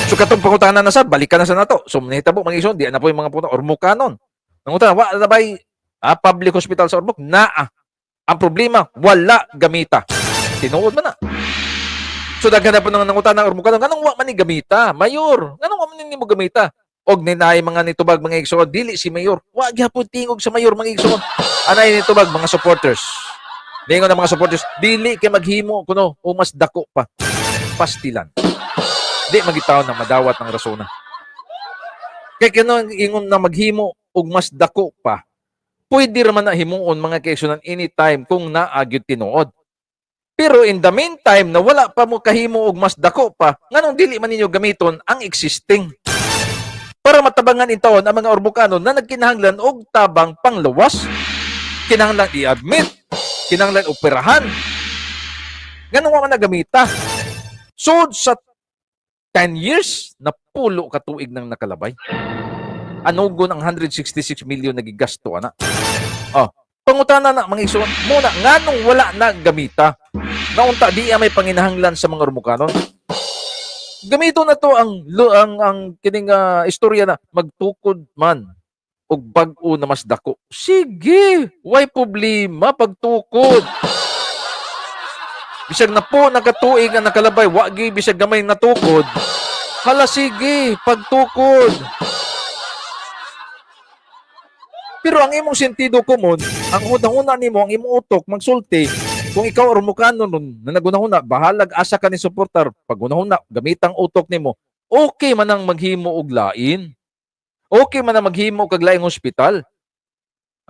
S1: So katong pangutana na sa balikan na sa nato. So nahitabo, mga igsoon, di na po yung mga puta Ormocanon. Nangutana, wa na bay public hospital sa Ormoc? Naa. Ang problema, wala gamita. Tinuod man na. So daghan na po nang nangutana ng Ormocanon, nganong wa man ni gamita? Mayor, nganong wa man ni mo gamita? Og ninay mga nitubag, mga igsoon, dili si mayor. Wa gyapon tingog sa mayor, mga igsoon. Anay nitubag mga supporters. Ningon ang mga supporters, dili kay maghimo kuno o mas dako pa. Pastilan. Di magitaw na madawat ng rasona. Kay kano ingon na maghimo og mas dako pa. Pwede raman na himuon, mga kaigsunan, anytime kung naa gyud tinuod. Pero in the meantime na wala pa mo kahimo og mas dako pa, nganong dili man ninyo gamiton ang existing? Para matabangan intawon ang mga Ormocano na nagkinahanglan og tabang panglawas. Kinahanglan i-admit, kinahanglan operahan. Nganong wa man nagamita? So sa 10 years, na pulo ka tuig nang nakalabay. Anugon ang 166 million na gigasto ana? Oh, pangutana na, mga igsoon, muna nganong wala na gamita? Naunta di may panginahanglan sa mga Ormocanon. Gamito na to ang kining istorya na magtukod man og bag-o na mas dako. Sige, way problema pagtukod. Bisag na po nakatuig ang nakalabay, wa gyud bisag gamay natukod. Hala sige, pagtukod. Pero ang imong sentido komon, ang unang-una nimo, ang imong utok magsulti, kung ikaw Ormocano nun, na nagunahuna, bahalag asa ka ni suportar, pag hunahuna, gamitang utok nimo, okay man ang maghimo og lain. Okay man ang maghimo kag laing hospital.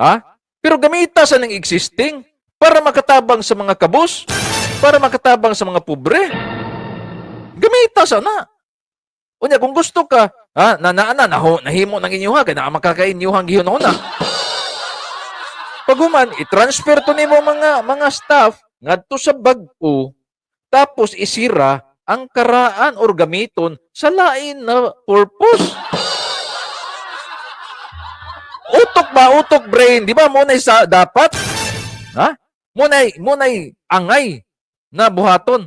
S1: Ha? Pero gamita sa nang existing para makatabang sa mga kabus, para makatabang sa mga pobre. Gamita sana. Unya kung gusto ka, ha, na na na naho, nahimo ng inyuha kay naa makakainyuhang gihunahuna. Paghuman, i-transfer to nimo mga staff ngadto sa bag-o, tapos isira ang karaan or gamiton sa lain na purpose. Utok ba? Utok, brain. Di ba mo na sa dapat? Ha? Mo na angay na buhaton.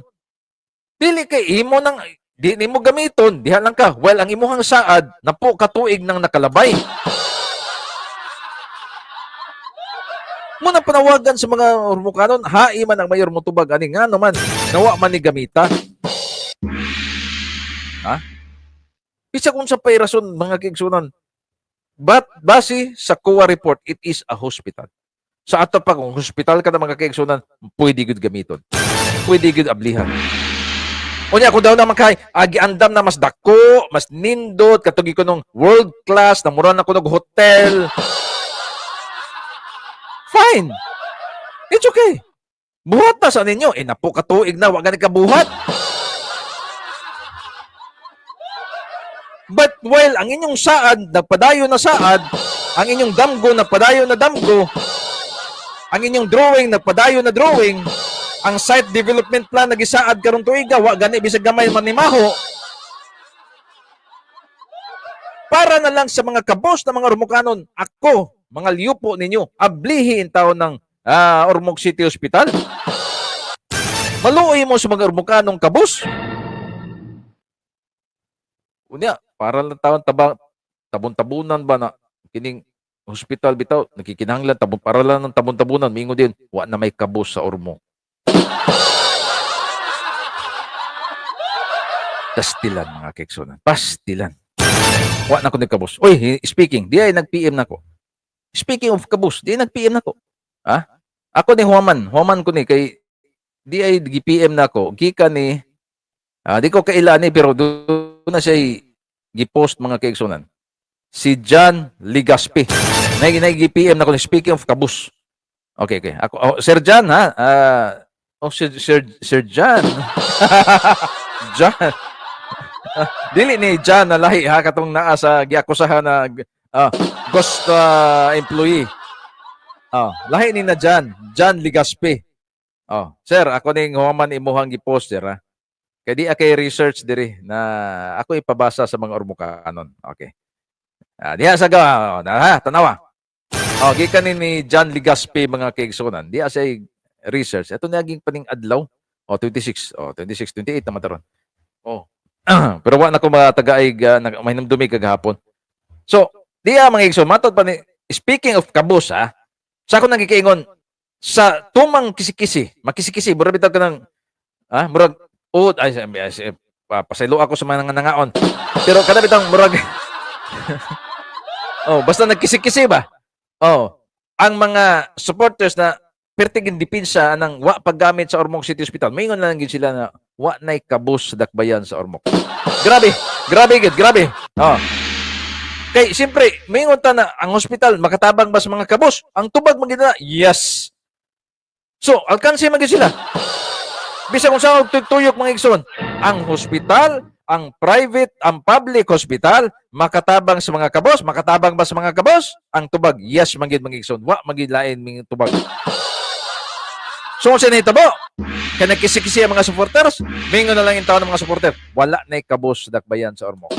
S1: Dili kay imo nang di nimo gamiton, diha lang ka. Well, ang imuhang saad napo katuig nang nakalabay. Mo na panawagan sa mga Ormocanon, hai man ang mayor motubag ani, nga naman nawa man ni gamita. Ha? Bisag unsa pay rason, mga kaigsunan. But base sa COA report, it is a hospital. Sa ato pa kung hospital ka na, mga kaigsunan, pwede gud gamiton. Pwede gud ablihan. Unya kung daw naman kay agi andam na mas dako, mas nindot, katugi ko nung world class, na mura na ko og hotel. Fine. It's okay. Buhat na sa ninyo. Eh, napo katuig na, wa gani ka buhat. But while ang inyong saad, nagpadayon na saad, ang inyong damgo, nagpadayon na damgo, ang inyong drawing, nagpadayon na drawing, ang site development plan nagisaad karon tuiga, wa gani bisag gamay manimaho. Para na lang sa mga kabos na mga Ormocanon, ako, mga liupo ninyo, ablihi in taon ng Ormoc City Hospital. Maluoy mo sa mga Ormocanong kabos. Unya, para lang taon taba, tabon-tabunan ba na kining hospital bitaw nagkikinahanglan tabon para lang ng tabon-tabunan, mingo din wa na may kabos sa Ormoc. Pastilan, mga kaigsunan. Pastilan. Wa na ko nagkabos. Oy, speaking, di ay nag-PM na ko. Speaking of kabos, di ay nag-PM na ko. Ha? Ako ni human, human ko ni kay di ay gi-PM na ako, gikan ni di ko kaila ni pero doon na siya gi-post, mga kaigsunan. Si John Ligaspi. Nay nay gi-PM na ko ni, speaking of kabus. Okay. Ako, oh, Sir John ha. Oh, Sir John. John. Dili ni John na lahi ha, katong naa sa giakusahan na ghost employee. Oh, lahi ni na John, John Ligaspi. Oh, sir, ako ning human imuhang gi-post, sir, ha. Kay di akay research diri na ako ipabasa sa mga Ormocanon. Okay. Diha sa ga, oh, na, ha, tanawa. Oh, gikan ni John Ligaspi, mga kaigsunan. Di siya research. Ito naging paning adlaw. Oh, 26. Oh, 26, 28 naman taron. Oh. Pero wa na ko matagaig mahinumdumi kagahapon. So, diya mga igsoon, matod pa ni, speaking of kabus ha, sa ako nagkikiingon sa tumang kisikisi, makisikisi, murag bitaw ka ng murag ud ay, ay, ay, pasaylo ako sa mga nangangaon. Pero kada bitang murag, oh, basta nagkisikisi ba? Oh, ang mga supporters na pertiging depensa ng wa paggamit sa Ormoc City Hospital. Maingon lang gid sila na wa nay kabus sa dakbayan sa Ormoc. Grabe, grabe gid, grabe. Oh. Kay siyempre, maingon ta na ang hospital makatabang ba sa mga kabus? Ang tubag man gid na, yes. So, alkanse man gid sila. Bisan kung sa tuyok, mga igsoon, ang hospital, ang private, ang public hospital, makatabang sa mga kabos, makatabang ba sa mga kabos? Ang tubag, yes, man gid, mga igsoon. Wa man gid lain mga tubag. So kung nahitabo, kay nagkisi-kisi ang mga supporters, mingon na lang yung tao ng mga supporter, wala na kabos sa dakbayan sa Ormoc.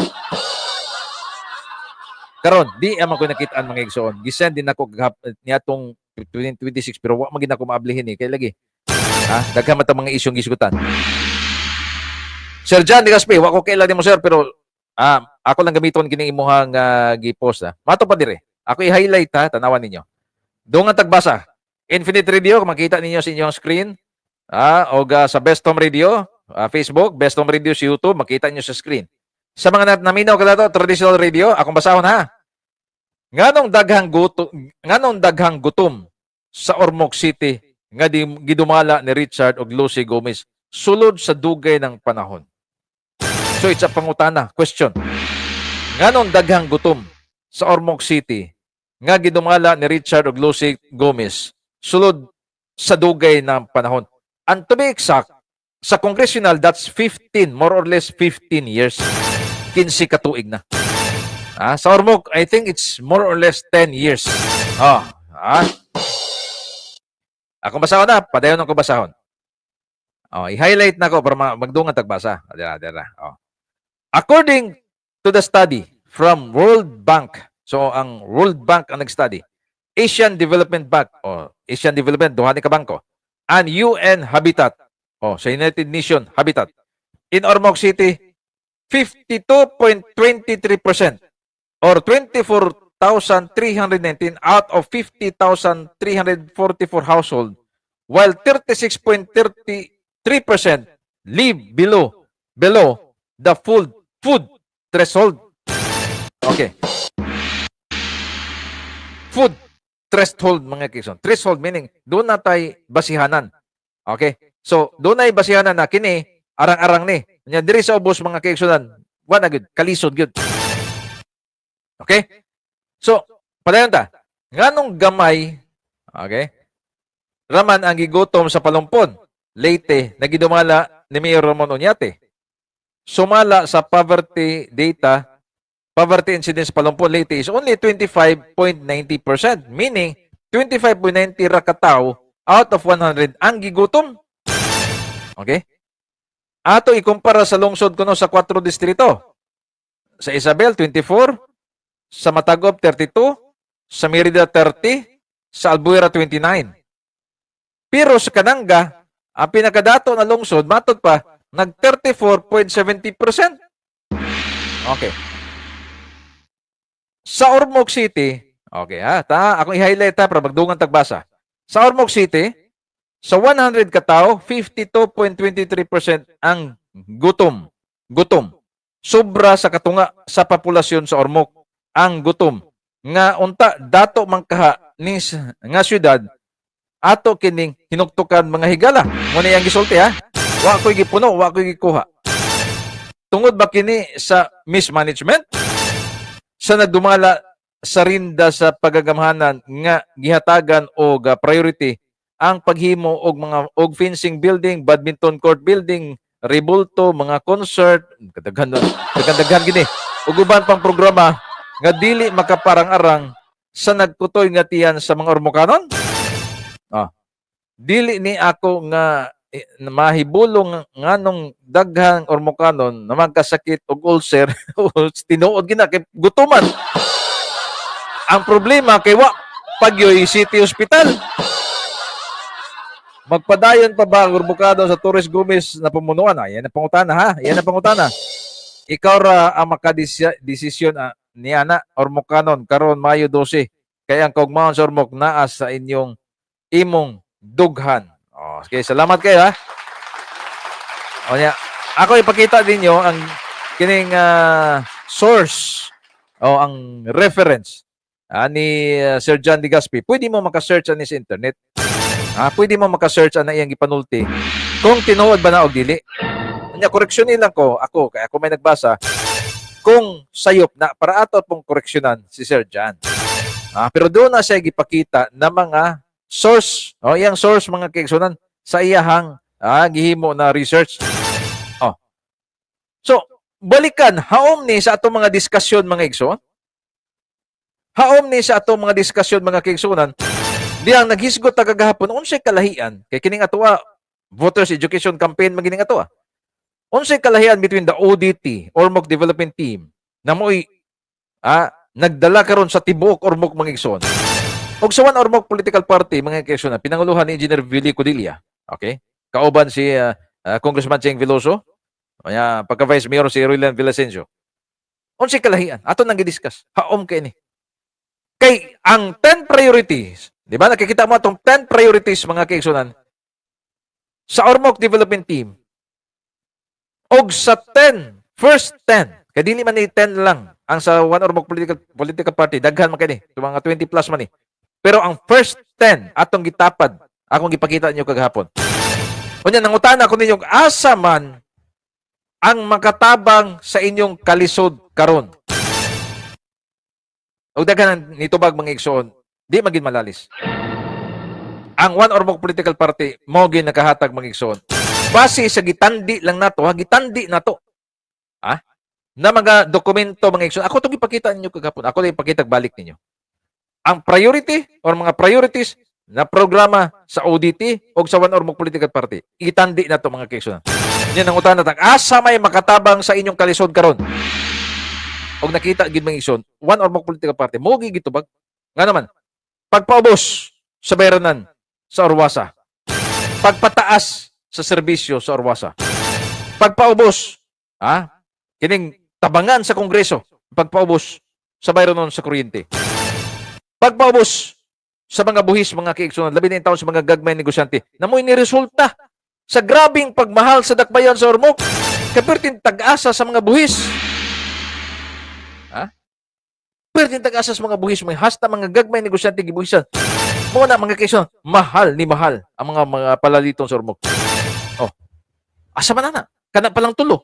S1: Karon, di man ko nakitaan, mga igsoon. Gisend din ako niatong 2026 pero wa man gid ako maablihin eh kay lagi. Ha, daghan man tang mga isyong gisgutan. Sir John Ligaspi, wa ko kaila nimo, sir, pero ako lang gamiton kini imuhang gi-post ha. Mato pa dire. Ako i-highlight ha, tanawan ninyo. Dungan tagbasa. Infinite Radio, kung makita ninyo sa inyong screen, o sa Best Home Radio, Facebook, Best Home Radio sa YouTube, makita niyo sa screen. Sa mga naminaw kada to, traditional radio, akong basahon ha. Nganong daghang gutom sa Ormoc City nga di, gidumala ni Richard og Lucy Gomez sulod sa dugay ng panahon? So it's a pangutana, question. Nganong daghang gutom sa Ormoc City nga gidumala ni Richard og Lucy Gomez sulod sa dugay ng panahon? And to be exact, sa congressional, that's 15, more or less 15 years. 15 katuig na. Sa Ormoc, I think it's more or less 10 years. Oh. Ako basahon na, padayon ako basahon. Oh, i-highlight na ko para magdungan tagbasa. Dira, dira. Oh. According to the study from World Bank, so ang World Bank ang nag-study, Asian Development Bank, oh, Asian Development, duha ni ka bangko, and UN Habitat, oh, sa United Nation Habitat, in Ormoc City, 52.23% or 24,319 out of 50,344 household, while 36.33% live below the food threshold. Okay. Food threshold, mga kaigsoon. Threshold meaning doon na tay basihanan. Okay? So doon na basihanan na kini arang-arang ni. Nya diri sa ubos, mga kaigsunan, wa na gud kalisod gyud. Okay? So, padayon ta. Nganong gamay, okay, raman ang gigutom sa Palumpon, Leyte, na gidumala ni Mayor Ramon Oñate? Sumala sa poverty data, poverty incidence Palumpon, Leyte is only 25.90%, meaning 25.90 ra ka tawo out of 100 ang gigutom. Okay? Ato ikumpara sa lungsod kuno sa 4 distrito. Sa Isabel 24, sa Matagob 32, sa Merida 30, sa Albuera 29. Pero sa Kananga, ang pinakadato na lungsod, matod pa, nag 34.70%. Okay. Sa Ormoc City, okay ha, ta, akong i-highlight ha, para magdungan tagbasa. Sa Ormoc City, sa 100 katao, 52.23% ang gutom. Gutom. Sobra sa katunga sa populasyon sa Ormoc ang gutom. Nga unta dato man kaha ni nga syudad Ato kining hinuktukan, mga higala. Mao na iyang gisulti ha. Wa ko'y gipuno, wa ko'y gikuha. Tungod ba kini sa mismanagement? Sa nagdumala sa rinda sa pagagamhanan nga gihatagan og priority ang paghimo og mga og fencing building, badminton court building, rebulto, mga concert, kadaghan daghan-daghan gini. Ug uban pang programa nga dili makaparang-arang sa nagkutoy nga tiyan sa mga Ormocanon? Ah. Dili ni ako nga mahibulong nganong daghang Ormocanon na magkasakit og ulcer, tinuod gina kay gutuman. Ang problema kay wa pagyoy City Hospital. Magpadayon pa ba ang Ormocanon sa Torres Gomez na pamunuan? Ah, yan ang pangutana ha. Yan ang pangutana. Ikaw ra ang makadesisyon niana, Ormocanon, karon Mayo 12. Kaya ang kaugmaon sa Ormoc naa sa inyong imong dughan. Oh, okay, salamat kayo ha. O niya, ako ipakita ninyo ang kining source o ang reference ni Sir John Legaspi. Pwede mo maka-search ani sa internet. Ah, pwede mo maka-search ana iyang gipanulti kung tinuod ba na og dili. Nya koreksyonin lang ko ako kay ako may nagbasa kung sayop na para ato pong koreksyonan si Sir John. Ah, pero doon na siya gipakita na mga source, oh, iyang source, mga kaigsunan, sa iyahang gihimo na research. Oh. So, balikan haom ni sa atong mga diskusyon, mga igsoon. Haom ni sa atong mga diskusyon, mga kaigsunan. Diyang naghisgot ta kagahapon unsay kalahian kay kining atoa voters education campaign magining atoa. Unsay kalahian between the ODT, Ormoc Development Team, na mo'y nagdala karon sa tibuok Ormoc, mga igsoon, og sa One Ormoc Political Party, mga igsoon, pinanguluhan ni Engineer Willie Codilla. Okay? Kauban si Congressman Cheng Veloso, kaya pagka Vice Mayor si Roylan Villasencio. Unsay kalahian? Ato nang gidiscuss. Haom kay ni. Kay ang 10 priorities, di ba, nakikita mo atong 10 priorities, mga kaigsunan, sa Ormoc Development Team og sa 10, first 10, kay dili man ni 10 lang ang sa One Ormoc Political Political Party, daghan man kay ni, mga 20 plus man ni. Pero ang first 10 atong gitapad, akong gipakita ninyo kagahapon. Unya nangutana ko ninyo, asa man ang makatabang sa inyong kalisod karon? Og daghan ang nitubag, mga igsoon, di magin malalis. Ang One Ormoc Political Party mo gyud nakahatag, mga igsoon. Base sa gitandi lang nato, ha, gitandi nato. Ha? Na mga dokumento, mga igsoon. Ako itong ipakita ninyo kagahapon. Ako lang ipakita balik ninyo. Ang priority or mga priorities na programa sa ODT o sa One Ormoc Political Party. Itandi na to, mga kaigsunan. Yan ang utana tag asa may makatabang sa inyong kalisod karon? Og nakita gid, mga igsoon, One Ormoc Political Party mo gitubag. Nga naman, pagpaubos sa bayranan sa Orwasa. Pagpataas sa serbisyo sa Orwasa. Pagpaubos, kining tabangan sa Kongreso, pagpaubos sa bayranon sa kuryente. Pagpaubos sa mga buhis, mga kaigsunan, labi na taon sa mga gagmay negosyante, na mo'y niresulta sa grabing pagmahal sa dakbayan sa Ormoc, kapirting tag-asa sa mga buhis. Ha? Perting tag-asa sa mga buhis, may hasta mga gagmay negosyante gibuhisan. Mo na, mga kaigsunan, mahal ni mahal ang mga palaliton sa Ormoc. Oh. Asa man na? Kana pa lang tulo.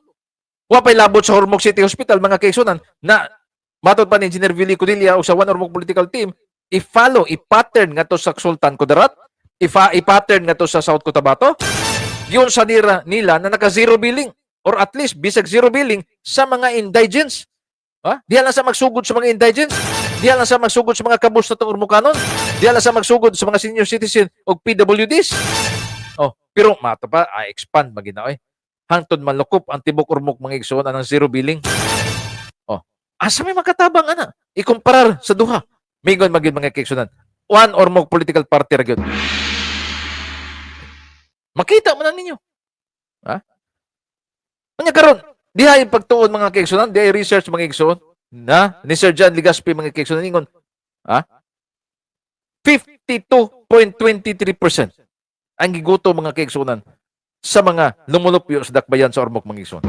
S1: Wa pa'y labot sa Ormoc City Hospital, mga kaigsunan, na matod pa ni Engineer Willie Codilla o sa One Ormoc Political Team, i-follow, i-pattern nga to sa Sultan Kudarat, i-pattern nga to sa South Cotabato, yun sa nila na naka zero billing or at least bisag zero billing sa mga indigents. Ha? Diha lang sa magsugod sa mga indigents. Diha lang sa magsugod sa mga kabus na itong Ormocanon. Diha lang sa magsugod sa mga senior citizen o PWDs. Oh, pero mato pa, expand magina oy. Hangtod malukop ang tibok Ormoc, mga igsoon, anang zero billing. Oh, asa may makatabang ana? Ikumparar sa duha. Mingon magyud, mga kaigsunan, One Ormoc Political Party ra gyud. Makita man na ninyo. Ha? Unya karon, diha yung pagtuon, mga kaigsunan, diha yung research, mga igsoon na ni Sir John Legaspi, mga kaigsunan, ingon, ha? 52.23% ang giguto, mga kaigsunan, sa mga lumulupyo sa dakbayan sa Ormoc, mga igsoon.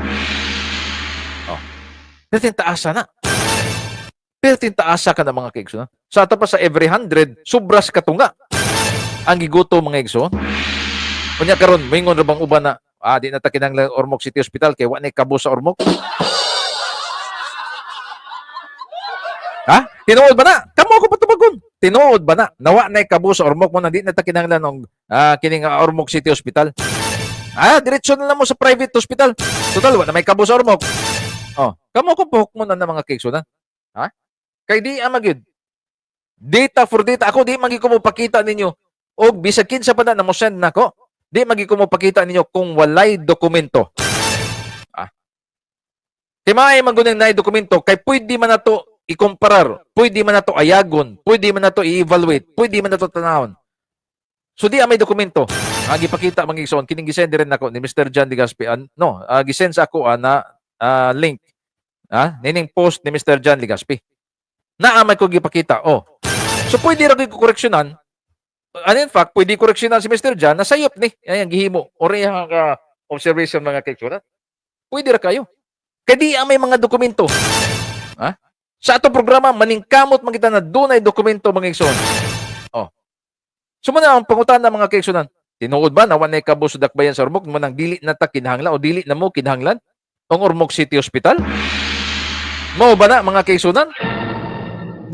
S1: Oh. Perting taasa na. Perting taasa ka na, mga kaigsunan. Sa ato pa sa every 100, sobras katunga. Ang gigutom, mga igsoon. Unya karon moingon ra bang uban na di na ta kinahanglan Ormoc City Hospital kay wa nay kabo sa Ormoc? Ha? Tinuod ba na? Kamo ako patubagon. Tinuod ba na? Nawa nay kabo sa Ormoc mo na di na ta kinahanglan og kining Ormoc City Hospital. Ah, diretso na lang mo sa private hospital. Total wa na may kabo sa Ormoc. Oh, kamo ko buhok mo na ng mga kigsunan. Ha? Kay di ama gyud. Data for data ako, di magi ko mo pakita ninyo og bisag kinsa pa na mo send nako. Di magi ko mo pakita ninyo kung walay dokumento. Ah. Kay maay man gud naay dokumento kay pwede man nato ikumparar, pwede man nato ayagon, pwede man nato i-evaluate, pwede man nato tanawon. So di may dokumento. Ang gipakita, mga igsoon, kining gisend rin nako ni Mr. John Ligaspi. No, gisend sa ako na link. Ah, nining post ni Mr. John Ligaspi. Naa may ko gipakita. Oh. So pwede ra gyud ko koreksyonan. And in fact, pwede koreksyonan si Mr. John na sayop ni. Ayan gihimo. Ori ang ka observation, mga kaigsuonan. Pwede ra kayo. Kay di ang may mga dokumento. Ha? Sa ato programa, maningkamot man kita na dunay dokumento, mga igsoon. Oh. So muna ang pangutana, mga kaigsuonan. Tinuod ba na walay kabo sa dakbayan sa Ormoc mo nang dili na ta kinahanglan o dili na mo kinahanglan ang Ormoc City Hospital? Mao ba na, mga kaigsuonan?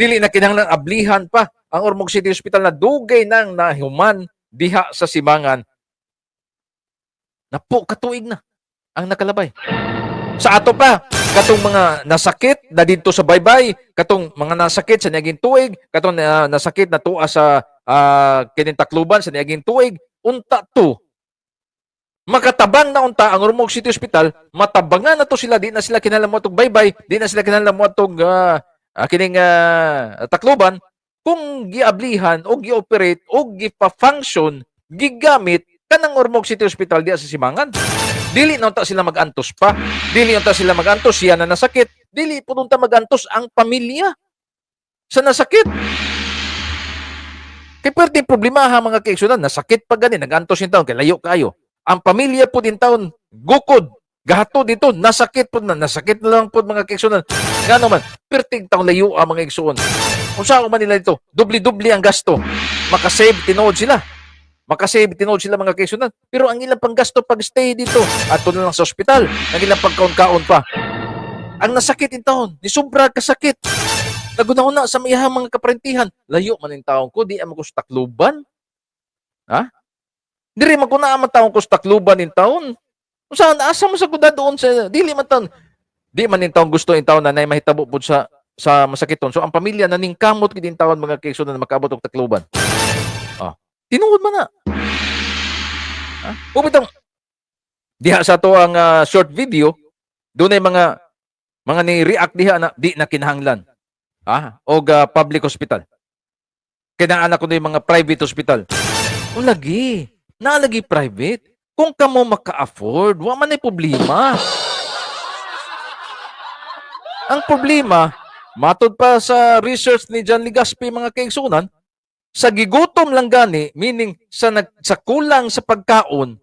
S1: Dili na kinahanglan ablihan pa ang Ormoc City Hospital na dugay nang nahuman diha sa Simangan. Napo katuig na ang nakalabay. Sa ato pa, katong mga nasakit na didto sa baybay, katong mga nasakit sa niaging tuig, katong nasakit na tuwa sa kining Tacloban sa niaging tuig, unta to. Makatabang na unta ang Ormoc City Hospital, matabangan na to sila, di na sila kinahanglan mo baybay, di na sila kinahanglan mo atong kining Tacloban kung giablihan o gi-operate o gipa-function, gigamit kanang Ormoc City Hospital diya sa Simangan. Dili na unta sila mag-antos pa. Dili unta sila mag-antos siya na nasakit. Dili pud unta mag-antos ang pamilya sa nasakit. Kay pwede problema ha, mga kaigsunan, nasakit pa gani, nag-antos yung taon, kay layo kayo. Ang pamilya po din taon, gukod, gahato dito, nasakit po na, nasakit na lang po, mga kaigsunan. Ngano man, perting taong layo ang mga igsuon. Kung saan man nila ito, dubli-dubli ang gasto. Makasave tinuod sila. Makasave tinuod sila, mga kaigsunan. Pero ang ilang panggasto pag stay dito, ato na lang sa ospital, ang ilang pagkaon-kaon pa. Ang nasakit in taon, ni sobra kasakit. Naguna-una sa iyahang mga kaparentihan, layo man yung taon ko, di man ko sa Tacloban. Ha? Diri man ko na man taon ko sa Tacloban in taon. Kung saan, asa mo sa kuda doon sa, dili man taon. Di man in taon gusto in taon na nay mahitabo pud sa masakiton. So ang pamilya naningkamot gid in taon, mga kaigsunan, na makaabot og Tacloban. Ah, tinuod man na. Ha? Pupitong diha sa to ang short video, dunay mga ni react diha na di na kinahanglan. Ah, og public hospital. Kinahanglan ko yung mga private hospital. O lagi, naalagi private. Kung kamo maka-afford, wa man ay problema. Ang problema, matod pa sa research ni John Ligaspi, mga kaigsunan, sa gigutom lang gani, meaning sa kulang sa pagkaon,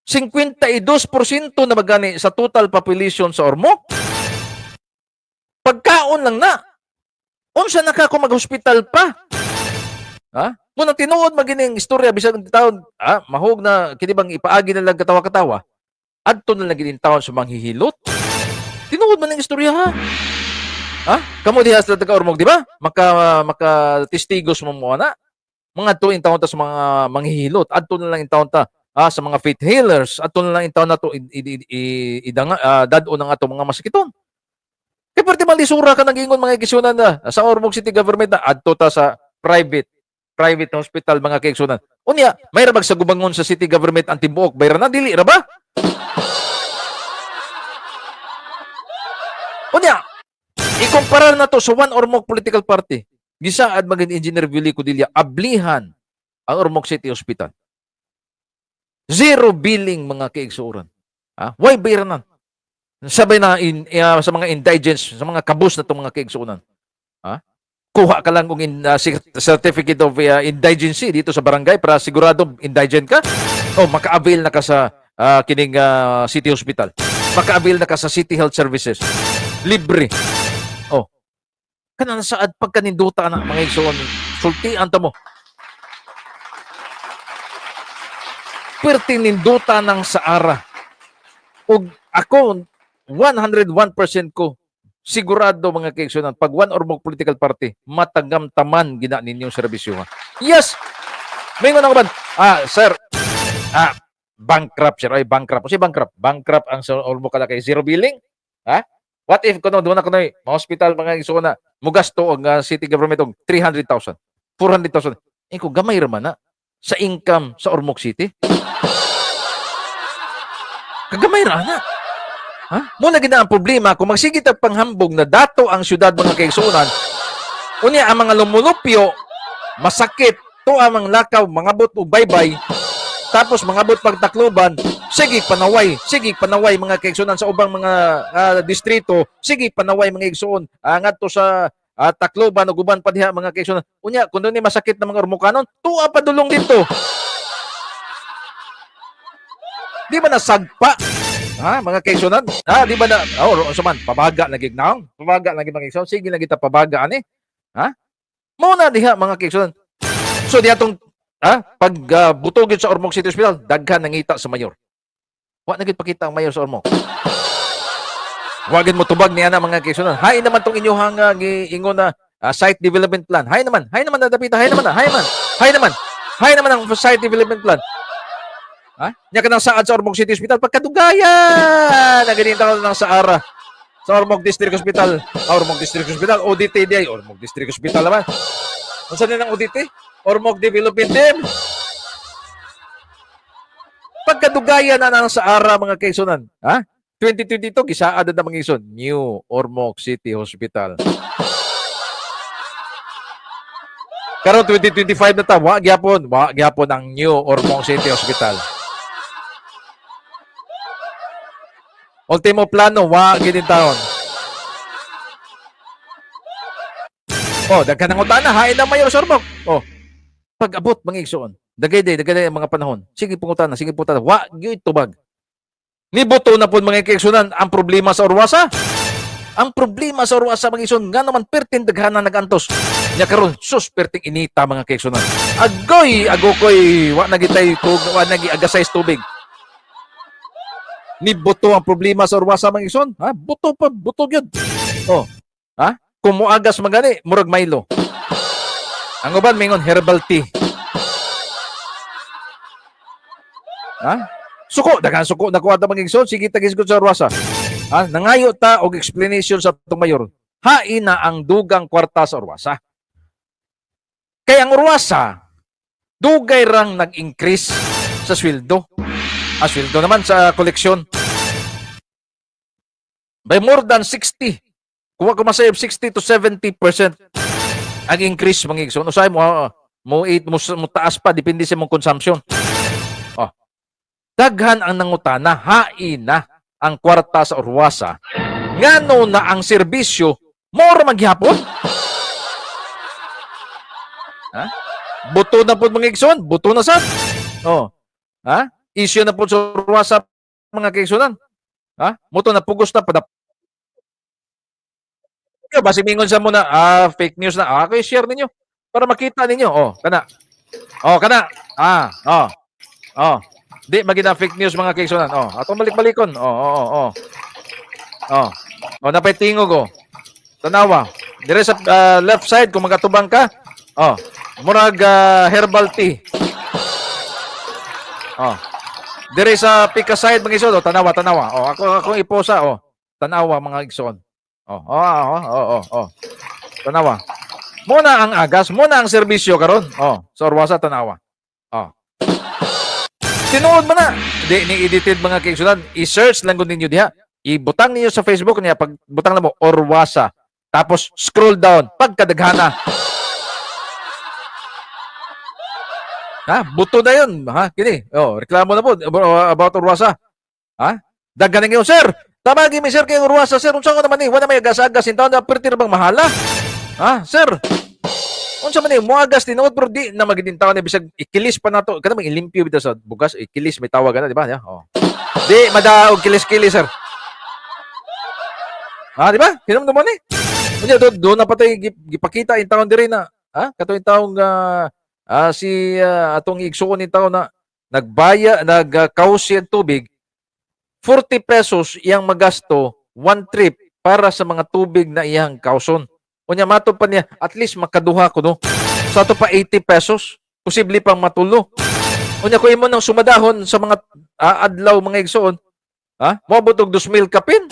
S1: 52% na magani sa total population sa Ormoc. Pagkaon lang na. Unsa na ka kung mag-hospital pa? Ha? Kung ang tinuod magining istorya bisag taon, mahog na kini bang ipaagi na lang katawa-katawa. Adto na lang gid taon sa manghihilot. Tinuod man ang istorya ha. Ha? Kamo diha sa taga Ormoc, di ba? Maka testigos mo mo na. Mga to in taon ta sa mga manghihilot. Adto na lang in taon ta sa mga faith healers. Adto na lang in taon na to idanga dad-on ang ato mga masakiton. Kay perti malisura ka nag-ingon, mga igsunan, na sa Ormoc City Government na adto ta sa private private hospital, mga kaigsunan. Unya, may ra sagubangon sa city government ang tibuok bayra na, dili ra ba? Unya, ikumpara na to sa One Ormoc political party. Gisaad maging Engineer Willie Codilla ablihan ang Ormoc City Hospital. Zero billing, mga kaigsuoran. Ha? Why bayranan? Sabay na sa mga indigents, sa mga kabus na itong mga kaigsuonan. Ha? Kuha ka lang kung certificate of indigency dito sa barangay para sigurado indigent ka. O maka-avail na ka sa kining city hospital. Maka-avail na ka sa city health services. Libre. Oh. Kana saad pagkaninduta na, mga igsoon. Sultian ta mo. Perting ninduta ng saara. Ug ako, 101% ko sigurado, mga kaigsunan, pag one or more political party, matagamtaman gina ninyong serbisyo, ha. Yes! Mingon ako ba? Ah, sir, ah, bankrupt, sir. Ay, bankrupt. Kasi bankrupt. Bankrupt ang sa Ormoc kada kay zero billing. Ha? What if kuno doon na kuno hospital, mga igsoon, na mugasto ang city government og 300,000, 400,000? Eh kung gamay ra man na sa income sa Ormoc City. Kagamay ra na. Ha? Mo na gina ang problema kung magsige tag panghambog na dato ang syudad, mga kaigsuonan. Unya ang mga lumulupyo masakit to ang mga lakaw mangabot og baybay, tapos mangabot pag Tacloban, sige panaway, sige panaway, mga kaigsuonan, sa ubang mga distrito, sige panaway, mga igsuon, ngadto sa Tacloban ug uban pa diha, mga kaigsuonan. Unya kun ni masakit na mga Ormocanon, tuwa pa dulong dito. Di ba nasagpa? Ha, mga kaigsuonan? Ha, di ba na, oh, unsa man, pabaga lagi naong. Pabaga lagi, mga kaigsuonan. Sige lang kita pabaga ani. Ha? Mao na diha, mga kaigsuonan. So diha tong ha, pag buto gyud sa Ormoc City Hospital, daghan nangita sa mayor. Wa na gyud pakita ang mayor sa Ormoc. Wa gyud mo tubag niya na, mga kaigsuonan. Hay naman tong inyuhang giingon na site development plan. Hay naman na dapita, hay naman na, hay naman. Hay naman. Hay naman ang site development plan. Ha? Nya kanang saad sa Ormoc City Hospital pagkadugayan na ganito ng saara sa Ormoc District Hospital. Ah, Ormoc District Hospital, ODT di ay Ormoc District Hospital naman. Unsa din ang ODT? Ormoc Development Team. Pagkadugayan na ng saara, mga kaigsuonan. Ha? 2022 gisaad na, mga igsoon, New Ormoc City Hospital. Karon 2025 na ta, wa gyapon ang New Ormoc City Hospital. Ultimo plano, wa gyud taon. Oh, daghan ng utana, hain na mayor sa Ormoc. Oh. Pag-abot, mga igsoon. Dagay day, dagay ang mga panahon. Sige pangutana, sige pangutana. Wa gyud tubag. Nibuto na po, mga kaigsunan, ang problema sa Orwasa. Ang problema sa Orwasa, mga igsoon, nga naman perting daghanan nagantos. Nya karon sus, perting inita, mga kaigsunan. Agoy, agokoy, wa na gitay tug, wa na gi agasay tubig. Nibuto ang problema sa Orwasa, mga igsoon. Ha? Buto pa, buto gyud. Oh. Ha? Kung muagas magani, murag Milo. Ang uban mingon herbal tea. Ha? Suko, daghan suko na kuha ta, mga igsoon, sige tagisgot sa Orwasa. Ha? Nangayo ta og explanation sa atong mayor. Hain na ang dugang kwarta sa Orwasa. Kay ang Orwasa, dugay rang nag-increase sa sweldo. Ah, sweldo naman sa koleksyon. By more than 60. Kuha ko masayop, 60 to 70% ang increase, mga igsoon. Usahay mo, mo, 8, mo, mo taas pa, depende sa mong consumption. Oh. Daghan ang nangutana, hain na ang kwarta sa Orwasa. Ngano na ang serbisyo, moro maghapon? Ha? Buto na po, mga igsoon, buto na sad. Oh. Ha? Issue na po sa Orwasa, mga kaigsunan. Ha? Muto na pugos na pada. Basi mingon sa mo na fake news na. Ah, okay, share ninyo para makita ninyo. Oh, kana. Oh, kana. Ah, oh. Oh. Di magina fake news, mga kaigsunan. Oh, atong balik-balikon. Oh. Oh. Oh, napay tingog oh. Tanawa. Dire sa left side kung magatubang ka. Oh, murag herbal tea. Oh. Dire sa pika side, mga igsoon, oh, tanawa, tanawa. Oh, ako akong iposa oh. Tanawa, mga igsoon. Oh. Tanawa. Muna ang agas, muna ang serbisyo karon. Oh, sa Orwasa, tanawa. Oh. Tinuod man na. Di ni edited, mga kaigsunan. I-search lang gud ninyo diha. Ibutang ninyo sa Facebook niya, pag butang na mo Orwasa. Tapos scroll down pagkadaghana. Ha? Buto na yun. Ha? Kini. Oh, reklamo na po about Orwasa. Ha? Daghan ninyo, sir. Tabagi mi sir kay Orwasa, sir. Unsa ko naman ni? Wala may agas-agas in taon na perti ra bang mahala? Ha, sir? Unsa man ni moagas tinuod pero di na magidin taon ni bisag ikilis pa nato. Kana may ilimpyo bitaw sa bugas, ikilis may tawag ana, di ba? Yeah? Oh. Di madaog kilis-kilis, sir. Ha, di ba? Kinam mo ni. Unya do do na patay gipakita in taon diri na, ha? Kato in taong si atong igsuon in taon na Nagbaya, nagkaus siya tubig, 40 pesos iyang magasto one trip para sa mga tubig na iyang kauson. Unya matod pa niya, at least makaduha ko, no. Sa ato pa 80 pesos, posible pang matulo. Unya ko imo nang sumadahon sa mga adlaw, mga igsoon, ha? Moabot og 2,000 kapin.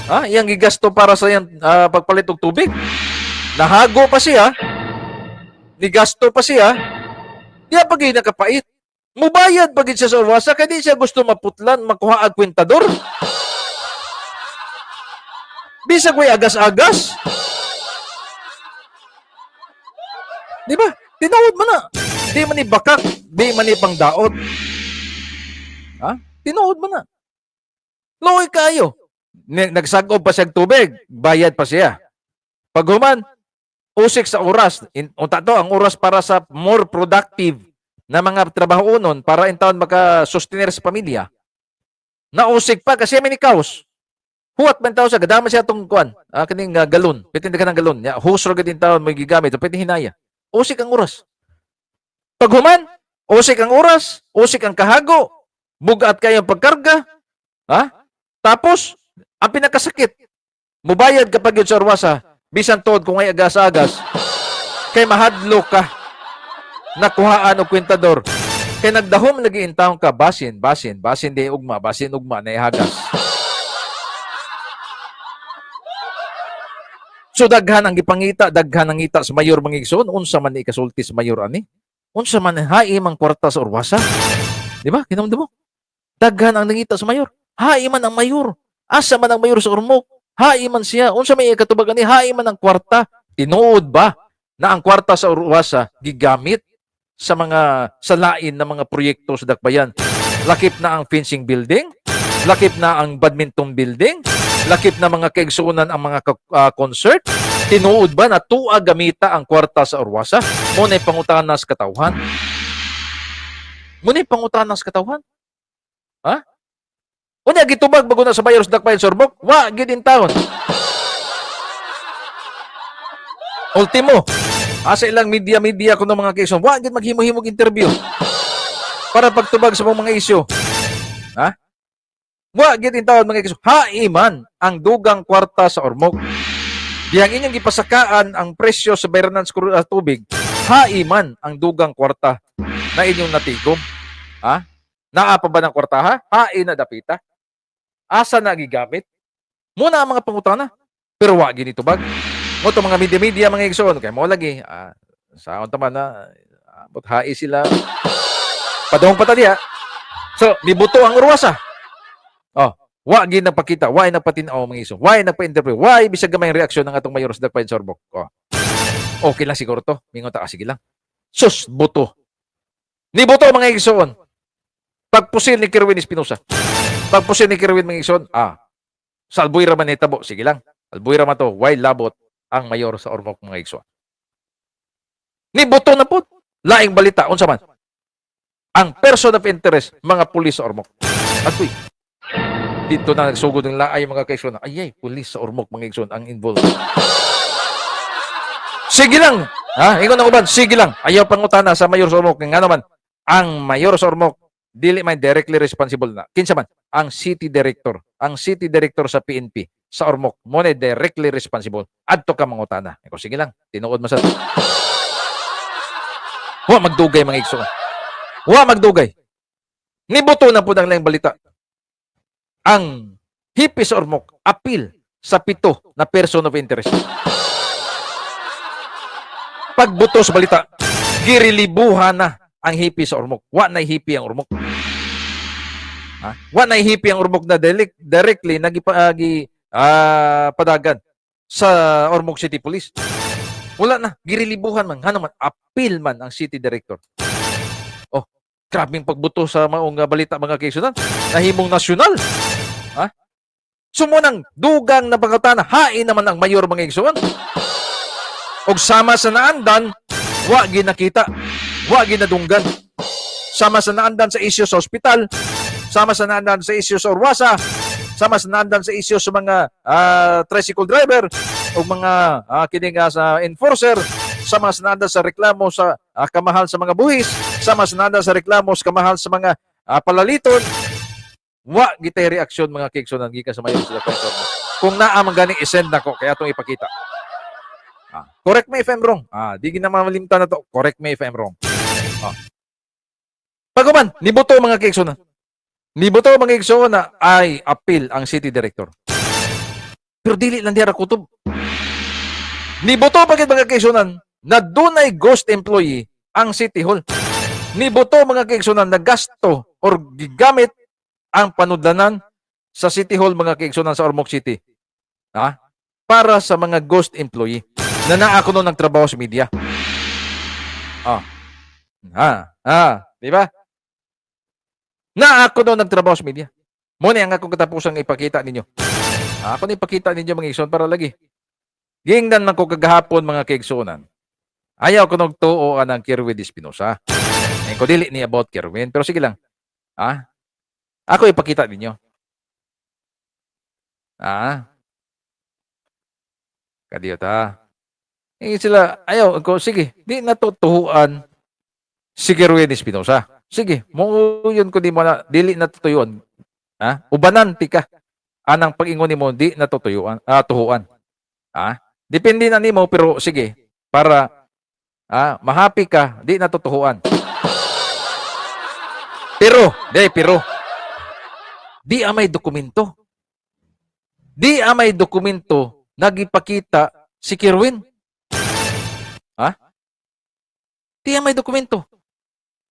S1: Ha? Iyang gigasto para sa iyang pagpalit og tubig. Nahago pa siya. Nigasto pa siya. Di pa gyud nakapait. Mubayad pa gyud siya sa Orwasa kay di siya gusto maputlan, makuha ang kwentador. Bisag way agas-agas. Di ba? Tinuod man na. Di man ni bakak, di man ni pangdaot. Ha? Tinuod man na. Luoy kayo. Nagsagob pa siya tubig, bayad pa siya. Paghuman, usik sa oras. Unta to, ang oras para sa more productive na mga trabaho para in taon maka-sustenir sa pamilya. Nausik pa kasi may ni kaos. Huwat man tao sa gadama siya tong kuan, kining galon. Pwede ka ng galon. Ya, hose ra gid in taon may gigamit, so pwede hinaya. Usik ang oras. Paghuman, usik ang oras, usik ang kahago, bugat kayo ang pagkarga. Ha? Tapos, ang pinakasakit, mubayad kapag yun sa orwasa, bisan tuod kung ay agas-agas, kay mahadlo ka nakuhaan og kwentador. Kay nagdahom lagi in taon ka, basin, basin, basin di ugma, basin ugma, na ihagas. So daghan ang gipangita, daghan ang ngita sa mayor, mga igsoon, unsa man ni ikasulti sa mayor ani? Unsa man hai mang kwarta sa Orwasa? Di ba? Kinumdum mo? Daghan ang nangita sa mayor. Hai man ang mayor. Asa man ang mayor sa Ormoc? Hai man siya. Unsa may ikatubag ani? Hai man ang kwarta. Tinuod ba na ang kwarta sa Orwasa gigamit sa mga salain na mga proyekto sa Dakbayan? Lakip na ang fencing building, lakip na ang badminton building, lakip na mga kaigsuonan ang mga concert. Tinuod ba na tuwa gamita ang kwarta sa Orwasa? Mo na pangutana sa katawhan. Mo na pangutana sa katawhan. Ha? Unya gitubag bago na sa mayor sa Dakbayan sa Ormoc, wa gid in taon. Ultimo, asa ilang media-media kuno, mga kaigsoon, wa gid maghimo-himog interview para pagtubag sa mga isyu. Ha? Wa gid in taon, mga kaigsoon. Hai man ang dugang kwarta sa Ormoc. Diyang inyong gipasakaan ang presyo sa bayranan sa tubig, hai man ang dugang kwarta na inyong natigom. Ha? Naa pa ba ng kwarta, ha? Hai na dapita? Asa na gigamit? Muna ang mga pangutana. Pero wa gini tubag. Mo to mga media-media, mga igsoon kay mo lagi sa unta man na abot hai sila. Padung pa ta diha. So, nibuto ang Urwasa. Oh, wa gid nagpakita, wa nagpatin-aw, mga igsoon. Wa nagpa-interview, wa bisag gamay ang reaksyon ng atong mayor sa Dakbayan sa Ormoc. Oh. Okay lang siguro to. Mingon ta ka, sige lang. Sus, buto. Nibuto, mga igsoon. Pagpusil ni Kerwin Espinosa. Pagpusil ni Kerwin, mga igsoon, sa Albuera man hitabo, sige lang. Albuera man to, why labot ang mayor sa Ormoc, mga igsoon. Nibuto na po. Laing balita, unsa man? Ang person of interest, mga pulis sa Ormoc. Agoy. Dito na nagsugod ng laay, mga kaigsoon. Ay, ay, pulis sa Ormoc, mga igsoon, ang involved. Sige lang. Ha? Ingon ako ba? Sige lang. Ayaw pangutana sa mayor sa Ormoc. Nga naman, ang mayor sa Ormoc, dili man directly responsible na. Kinsa man? Ang city director. Ang city director sa PNP sa Ormoc, mo na directly responsible. Adto ka mangutana. Ikaw, sige lang. Tinuod mo sa. Wa magdugay, mga igsoon. Wa magdugay. Nibuto na po ang laing balita. Ang hepe sa Ormoc, apil sa pito na person of interest. Pagbuto sa balita, girilibuhan na ang hepe sa Ormoc. Wa na hepe ang Ormoc. Ha? Wa na hepe ang Ormoc na directly nagipa, padagan sa Ormoc City Police. Wala na, girilibuhan man, ngano man apil man ang city director. Oh, grabing pagbuto sa maong balita, mga kaigsuonan. Nahimong nasyonal. Ha? Sumunang dugang na pangutana, hain naman ang mayor, mga igsoon. Og sama sa naandan, wa ginakita, wa ginadunggan. Sama sa naandan sa isyu sa ospital, sama sa naandan sa isyu sa Orwasa, sama sa naandan sa isyu sa mga tricycle driver o mga kining sa enforcer, Sama sa nada sa reklamo sa kamahal sa mga buhis, sama sa nada sa reklamo sa kamahal sa mga palaliton. Wa gitay reaksyon, mga kaigsuonan, gikan sa mayor sa Dakbayan sa Ormoc. Kung naa man gani, i-send nako kaya atong ipakita. Correct me if I'm wrong. Di gina malimtan na to. Correct me if I'm wrong. Pag-uman, nibuto, mga kaigsuonan. Nibuto, mga kaigsuonan, na ay appeal ang city director. Pero dili lang diara kutob. Nibuto pa gid, mga kaigsuonan, na dunay ghost employee ang City Hall. Nibuto, mga kaigsuonan, na gasto or gigamit ang panudlanan sa City Hall, mga kaigsuonan, sa Ormoc City. Ha? Para sa mga ghost employee na naa kuno nagtrabaho sa media. Ah. Ah, di ba? Naa kuno nagtrabaho sa media. Mao ni ang akong katapusang ipakita ninyo. Ako na ipakita ninyo, mga igsoon, para lagi. Giingnan man ko kagahapon, mga kaigsuonan. Ayaw ko nagtuo ang Kerwin Espinosa. Eh, ko dili ni about Kerwin, pero sige lang. Ako ipakita ninyo. Kadiyot ha. Eh sila, ayaw ko, sige, di natutuhuan si Kerwin Espinosa. Sige, mo yun ko di mo na, dili natutuyuan. Ha? Ubanan ti ka. Anang pag-ingon nimo di natutuyuan, tuhuan. Depende na nimo, pero sige, para mahappy ka, di natutuhuan. Pero, di, pero, di may dokumento. Di may dokumento nagipakita si Kerwin. Ha? Di may dokumento.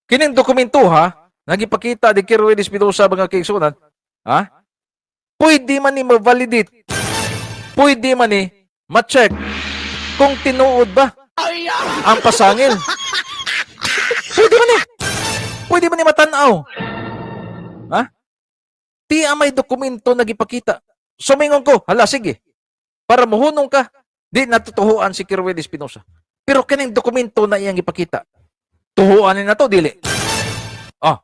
S1: Kining dokumento ha, nagipakita ni Kerwin Espinosa, mga kaigsuonan, ha? Pwede man ni ma-validate. Pwede man ni ma-check kung tinuod ba ang pasangil. Pwede man ni. Pwede man ni matanaw. Ha? Di may dokumento nagipakita. Sumingon ko, hala sige. Para muhunong ka, di natutuhuan si Kerwin Espinosa. Pero kining dokumento na iyang ipakita, tuhuan ni na to, dili. Ah,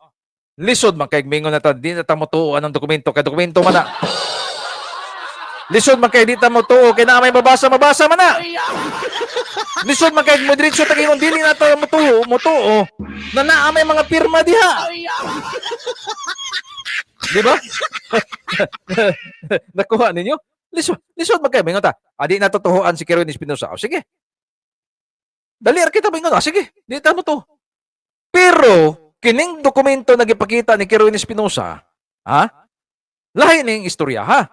S1: lisod man kay mingon na ta, di na ta motuoan ang dokumento, kay dokumento man na. Lisod man kay di ta motuo kay naa may mabasa, mabasa man na. Lisod man kay mo diretso ta ingon dili na ta motuo na naa may mga pirma diha. Di ba? Nakuha ninyo? Lisod, lisod man kay mingon ta. Adi na tutuhuan si Kerwin Espinosa. O sige. Dali ra kita mingon. Ah, sige, di ta mo to. Pero kining dokumento na gipakita ni Kerwin Espinosa, ha? Lahi ning istorya ha.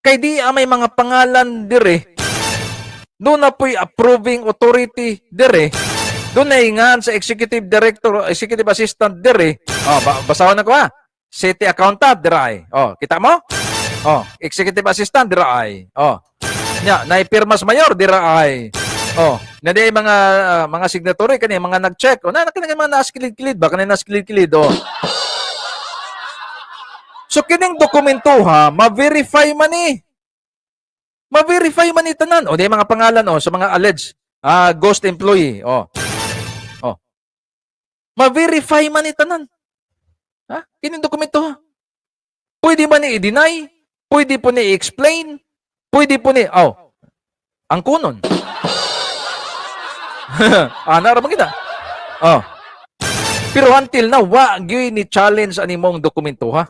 S1: Kay di may mga pangalan dire. Doon na po'y approving authority dire. Doon na ingan sa executive director, executive assistant dire. Oh, basahon na ko ha. City accountant dire ay. Oh, kita mo? Oh, executive assistant dire ay. Oh. Nya, naipirmas mayor dire ay. Oh, na di mga signatory kani mga nag-check. Oh, na kani mga naskilid-kilid ba kani naskilid-kilid, oh. So kining dokumento ha, ma-verify man ni. Ma-verify man ni tanan. O di mga pangalan, oh, sa mga alleged ghost employee. Oh. Oh. Ma-verify man ni tanan. Ha? Kining dokumento ha. Pwede man ni i-deny, pwede po ni i-explain, pwede po ni, oh, ang kunon. Ana ra man kita. Oh. Pero until now, wa gyud ni challenge ani mong dokumento ha.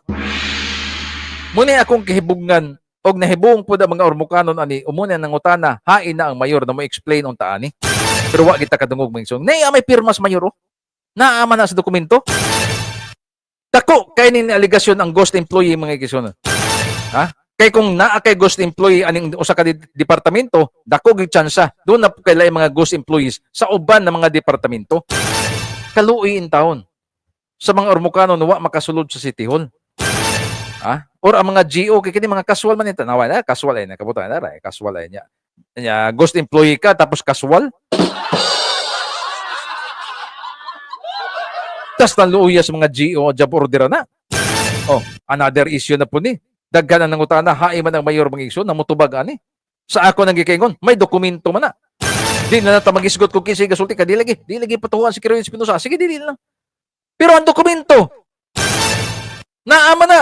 S1: Muna akong kahibugnan og nahibong pud ang mga Ormocanon ani umuna nang utana, hain na ang mayor na mo explain unta ani. Pero wa kita kadungog, mga igsoon. Nay may pirmas mayor, oh. Naa man na sa dokumento. Dako kay ni alegasyon ang ghost employee, mga igsoon. Ha? Kay kung naa kay ghost employee aning usa ka departamento, dako gyud tsansa doon na po kay laing mga ghost employees sa uban ng mga departamento. Kaluoy in taon sa mga Ormocanon wa makasulod sa City Hall. Ha? Or ang mga GO kay kini mga casual man ito. Nawa na casual ay nakabutan na ra, casual ay niya. Nya ghost employee ka tapos casual. Tas naluya sa mga GO job order na. Oh, another issue na po ni. Daghan na nangutana, hain man ang mayor, mga igsoon, na mutubag ani. Sa ako nang gikaingon, may dokumento man na. Di na nata magisgot kung kinsay gasulti ka, di lagi patuhuan si Kerwin Espinosa. Sige, di lang. Pero ang dokumento, naa man na,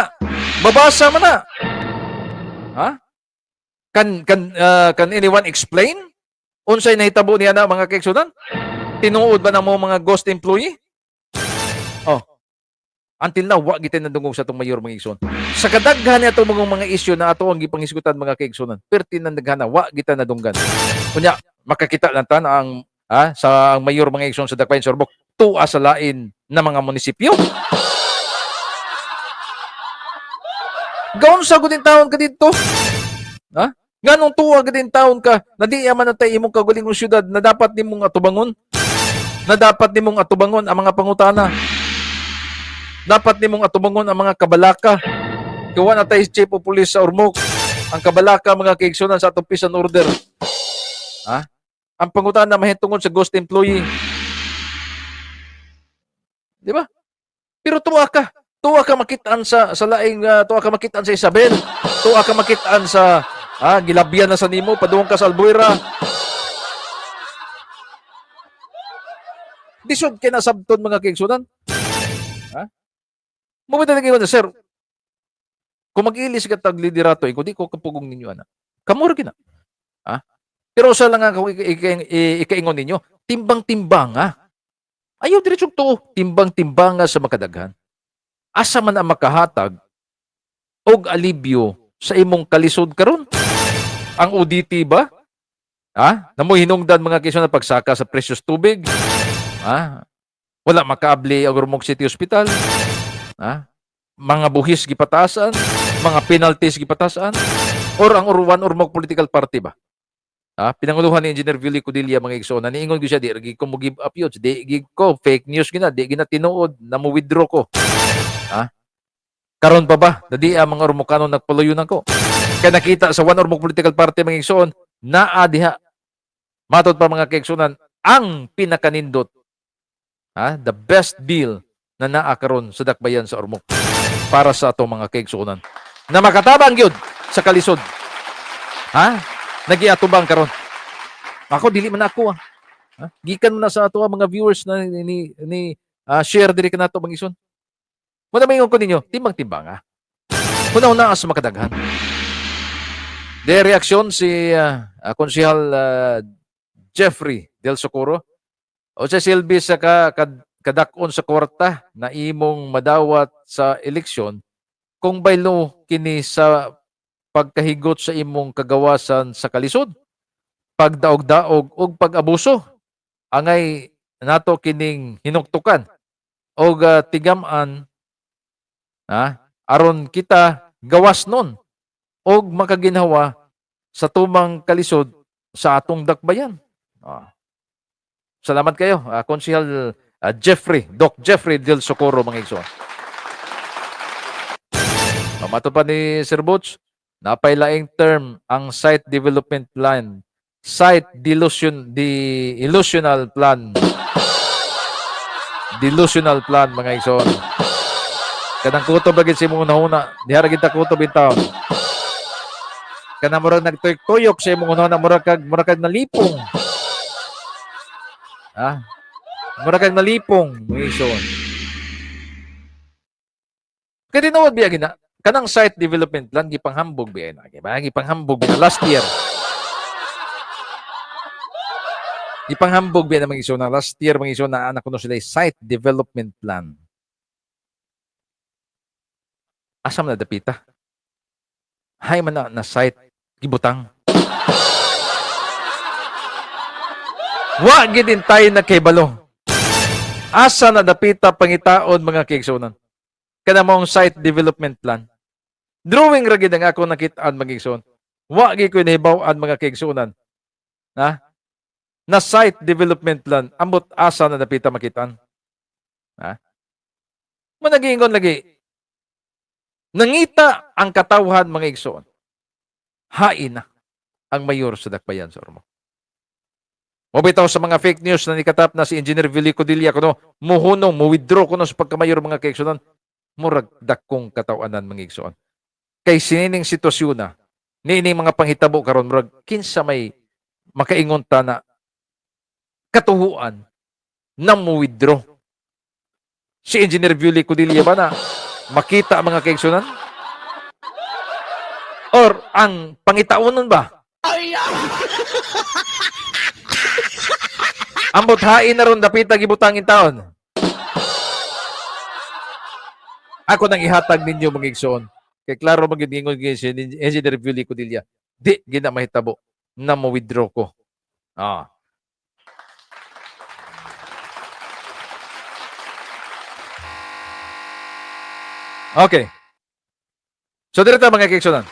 S1: babasa man na. Ha? Can anyone explain? Unsay nahitabo niya na, mga kaigsunan? Tinuod ba na mo mga ghost employee? Oh. Until now, wa gitay nadungog sa atong mayor, mga igsoon. Sa kadaghan niya atong mga issue na ato ang gipangisgutan, mga kaigsunan. Perti nang daghana, wa gita nadunggan. Unya, makakita lang ta na ang sa ang mayor, mga igsoon, sa Dakbayan sa Ormoc tuwa sa lain na mga munisipyo. Gaon sa gud taon ka dito? Ha? Nganong tuwa gud taon ka? Na di man na tay imong kagalingong syudad na dapat nimong atubangon? Na dapat nimong atubangon ang mga pangutana. Dapat nimong atubangon ang mga kabalaka. Kuha na tayo chief of police sa Ormoc. Ang kabalaka, mga kaigsunan, sa atong peace and order. Ha? Ang pangutana mahitungod sa ghost employee. Di ba? Pero tuwa ka. Tuwa ka makitaan sa laing tuwa ka makitaan sa Isabel. Tuwa ka makitaan sa gilabyan na sa nimo padung ka sa Albuera. Lisod kay nasabton, mga kaigsunan. Ha? Mo ba talaga yun, sir? Kung mag-ilis ka tag liderato, ikaw di ko kapugong ninyo ana. Kamura gina. Ha? Pero usa lang ang ikaingon ninyo, timbang-timbang ha. Ayaw diretsong tuo, timbang-timbang sa makadaghan. Asa man ang makahatag og alibyo sa imong kalisod karon? Ang ODT ba? Ha? Namoy hinungdan, mga kisyo, na pagsaka sa presyos tubig? Ha? Wala makaabli ang Ormoc City Hospital? Ha? Mga buhis gipataasan, mga penalties gipataasan, or ang One Ormoc political party ba? Ha? Pinanguluhan ni Engineer Billy Codilla, mga igsoon, naniingon gyud siya, di gi ko mo give up yun, di gi ko fake news gina, di gina tinuod, na mo withdraw ko. Ha? Karon pa ba? Dadi ang mga Ormocano nagpalayonan ko. Kaya nakita sa One Ormoc political party, mga igsoon, naa diha. Matod pa, mga kaigsunan, ang pinakanindot, ha? The best bill na naa karon sa Dakbayan sa Ormoc para sa atong mga kaigsunan na makatabang gyud sa kalisod. Ha? Nagiatubang karon. Ako dili man ako ah. Ha? Gikan man na sa ato ang mga viewers na ni share diri kanato, mga igsoon. Muna maingon ko ninyo, timbang-timbang ah. Una-una sa makadaghan. De reaksyon si Konsehal Jeffrey Del Socorro. O sa silbi sa kadak-on sa kwarta na imong madawat sa eleksyon kung baylo kini sa pagkahigot sa imong kagawasan sa kalisod, pagdaog-daog ug pag-abuso. Angay nato kining hinuktukan og tigam-an aron kita gawas nun og makaginhawa sa tumang kalisod sa atong dakbayan. Ah. Salamat kayo, Konsehal Jeffrey, Doc Jeffrey Del Socorro, mga igsoon. Pamato pa ni Sir Butch, napay laing term ang site development plan. Site delusion, the illusional plan. Delusional plan, mga igsoon. Kanang kutob lagi sa imong hunahuna, diha ra kita kutob in town. Kanang murag nagtuyok-tuyok sa imong hunahuna, murag kag nalipong. Ah. Murag kag nalipong, mga igsoon. Kaya tinuod biya gina, kanang site development plan gipanghambog biya na, di ba? Gipanghambog biya last year. Gipanghambog biya na, mga igsoon, na last year, mga igsoon, na anak kuno sila site development plan. Asa man na dapita? Hay man na site gibutang. Wa gid tayo nagkaybalo. Asa na dapita pangitaon, mga kaigsunan? Kana mong site development plan. Drawing ra gid ang ako nakit-an, mga igsoon. Wa gid ko nahibaw-an, mga kaigsunan. Na? Na site development plan ambot asa na dapita makitaan. Ha? Mo nagiingon lagi. Nangita ang katawhan, mga igsoon. Hain na ang mayor sa Dakbayan sa Ormoc. Mobitaw sa mga fake news na nikatap na si Engineer Billy Codilla kuno muhunong, mo-withdraw kuno sa pagkamayor, mga kaigsunan, murag dakong katawanan, mga igsoon. Kay sinining sitwasyon na niining mga panghitabo karon, murag kinsa may makaingon ta na katuhuan na mo-withdraw. Si Engineer Billy Codilla ba na makita, mga kaigsunan? Or ang pangitaonon ba? Ambot hain na ron dapita gibutang in taon. Ako nang ihatag ninyo, mga igsoon. Kay klaro man gyud ingon gyud si Engineer Billy Codilla. Di gina mahitabo na mo withdraw ko. Ah. Okay. So direta, mga kaigsunan.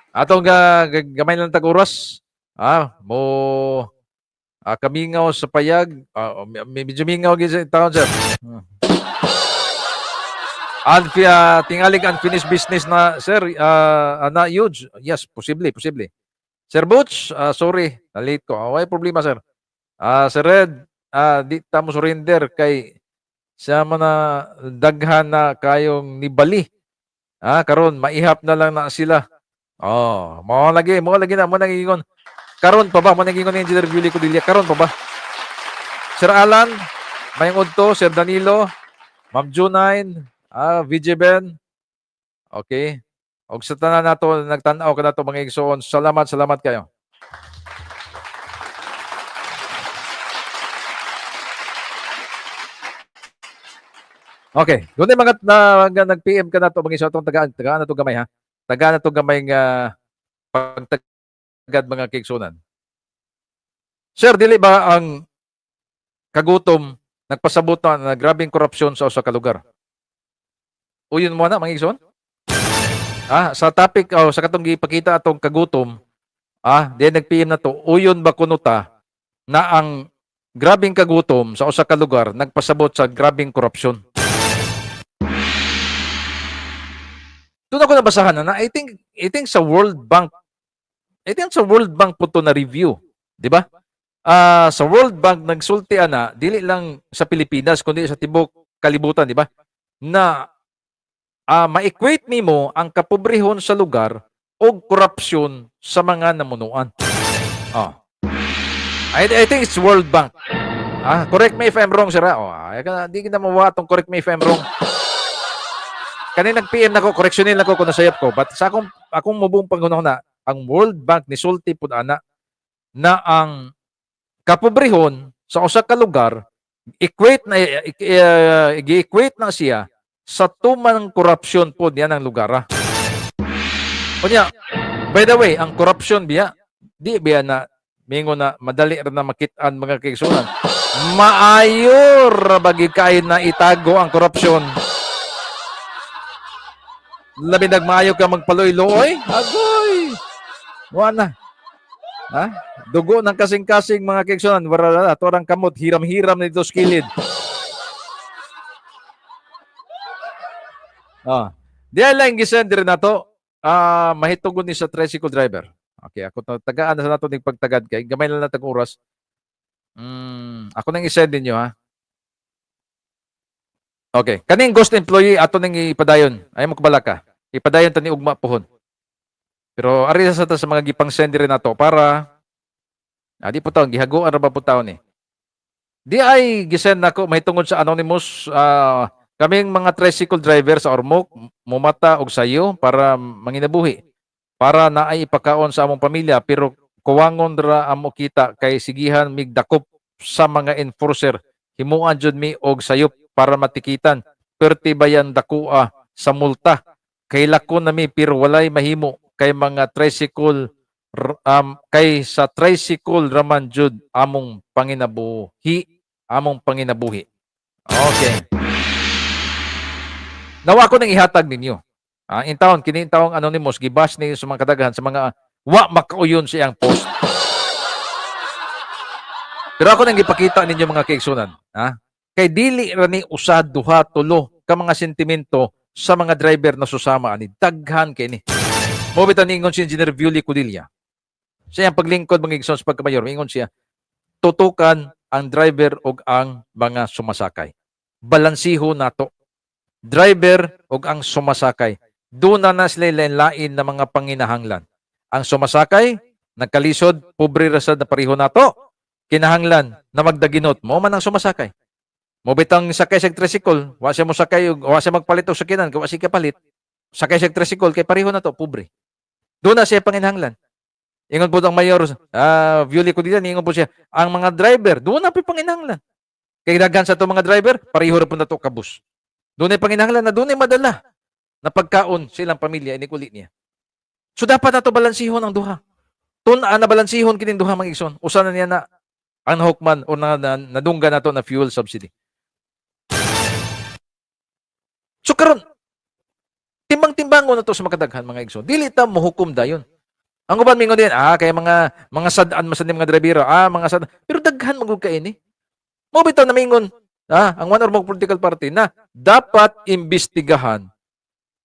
S1: Atong gamay lang tag oras. Mo kamingaw sa payag. Medyo mingaw gyud sa taon, sir. Tingalig unfinished business na, sir, na huge. Yes, posible, posible. Sir Butch, sorry, na-late ko. Way problema, sir. Sir Red, di ta mo surrender kay siya man na daghan na kayong nibali. Karon maihap na lang na sila. Oh, mao lagi na mo nangingon. Karon pa ba mo nangingon ni Engineer Billy Codilla? Karon pa ba? Sir Alan, mayong udto, Sir Danilo, Ma'am Junine, VJ Ben. Okay. Og sa tanan nato nagtan-aw kanato, mga igsoon, salamat, salamat kayo. Okay, doon mga na, nga nag-PM ka nato, mga igsoon, atong tagaan, tagaan na to gamay ha. Tagaan na to gamay nga pagtagad, mga kaigsunan. Sir, dili ba ang kagutom nagpasabot na grabeng korupsyon sa usa ka lugar? Uyon mo na, mga igsoon? Sa topic oh, sa katong gipakita atong kagutom, di nag-PM na to, uyon ba kuno ta na ang grabeng kagutom sa usa ka lugar nagpasabot sa grabeng korupsyon? Doon ako nabasahan na I think sa World Bank, I think sa World Bank po to na review, di ba? Sa World Bank nagsulti ana, dili lang sa Pilipinas kundi sa tibok kalibutan, di ba? Na ma-equate nimo ang kapobrehon sa lugar og korupsyon sa mga namunuan. Oh. I think it's World Bank. Correct me if I'm wrong, sir. Oh, ay, di kita mawa atong correct me if I'm wrong. Kani nag-PM nako, correctionin nako kung nasayop ko. But sa akong mubong panghuna, ang World Bank nisulti pud ana na ang kapobrehon sa usa ka lugar equate na gi-equate na siya sa tuman ng korupsyon po niya ng lugar. Unya, by the way, ang korupsyon biya, di biya na mingon na madali ra na makit-an, mga kaigsunan. Maayo ra bagi kay na itago ang korupsyon. Labi nagmaayo ka magpaloy-loy. Agoy! Wa na. Ha? Dugo ng kasing-kasing, mga kaigsunan. Wala na. Torang kamot. Hiram-hiram na dito sa kilid. Di ay lang gisend rin nato. Mahitungod ni sa tricycle driver. Okay, ako tagaan na sa nato ning pagtagad kay gamay lang natag oras. Ako nang i-send ninyo ha. Okay, kaning ghost employee ato ning ipadayon. Ay mo kabala ka. Ipadayon ta ni ugma pohon. Pero ari sa ta sa mga gipang send rin nato para di po taon gihaguan ra ba po taon ni. Di ay gisend nako mahitungod sa anonymous, kaming mga tricycle driver sa Ormoc mumata og sayo para manginabuhi para naay ipakaon sa among pamilya, pero kuwangon ra amo kita kay sigihan mig dakop sa mga enforcer. Himuan jud mi og sayop para matikitan. Perti bayan dakua sa multa kay lako na mi, pero walay mahimo kay mga tricycle kay sa tricycle raman jud among panginabuhi. Okay, nawa ko nang ihatag ninyo. In taon kini taong anonymous gibash ni sa mga kadaghan sa mga wa makauyon sa iyang post. Pero ako nang gipakita ninyo, mga kaigsunan, ha? Kay dili ra ni usa, duha, tulo ka mga sentimento sa mga driver na susama ani, daghan kay ni. Mo bitaw niingon si Engineer Viuli Codilla. Sa iyang paglingkod, mga igsoon, sa pagkamayor, mingon siya, tutukan ang driver ug ang mga sumasakay. Balansiho nato. Driver ug ang sumasakay. Doon na sila lain-lain na mga panginahanglan. Ang sumasakay, nagkalisod, pobre ra sad na pareho nato. Kinahanglan na magdaginot mo man ang sumasakay. Mo bitang sakay sa tricycle, wa siya mo sakay, wa siya magpalit og sakyanan, kay wa siya kapalit. Sakay sa tricycle kay pareho na to, pobre. Doon na siya panginahanglan. Ingon po ang Mayor Violi Codilla, ingon po siya, ang mga driver, duna po'y panginahanglan. Kay daghan sa ato mga driver, pareho ra po nato ka bus. Dunay panginahanglan na dunay madala na pagkaon sa ilang pamilya inig uli niya. So dapat nato balansihon ang duha. Tun-an na balansihon kining duha, mga igsoon. Usa na niya na ang nahukman o na nadunggan nato na fuel subsidy. So karon, timbang-timbangon na to sa makadaghan, mga igsoon. Dili ta mohukom dayon. Ang uban mingon din, kay mga sad-an man sad ni mga dribero, mga sad. Pero daghan man gud kay ni. Mao bitaw namingon, ang One Ormoc Political Party na dapat imbestigahan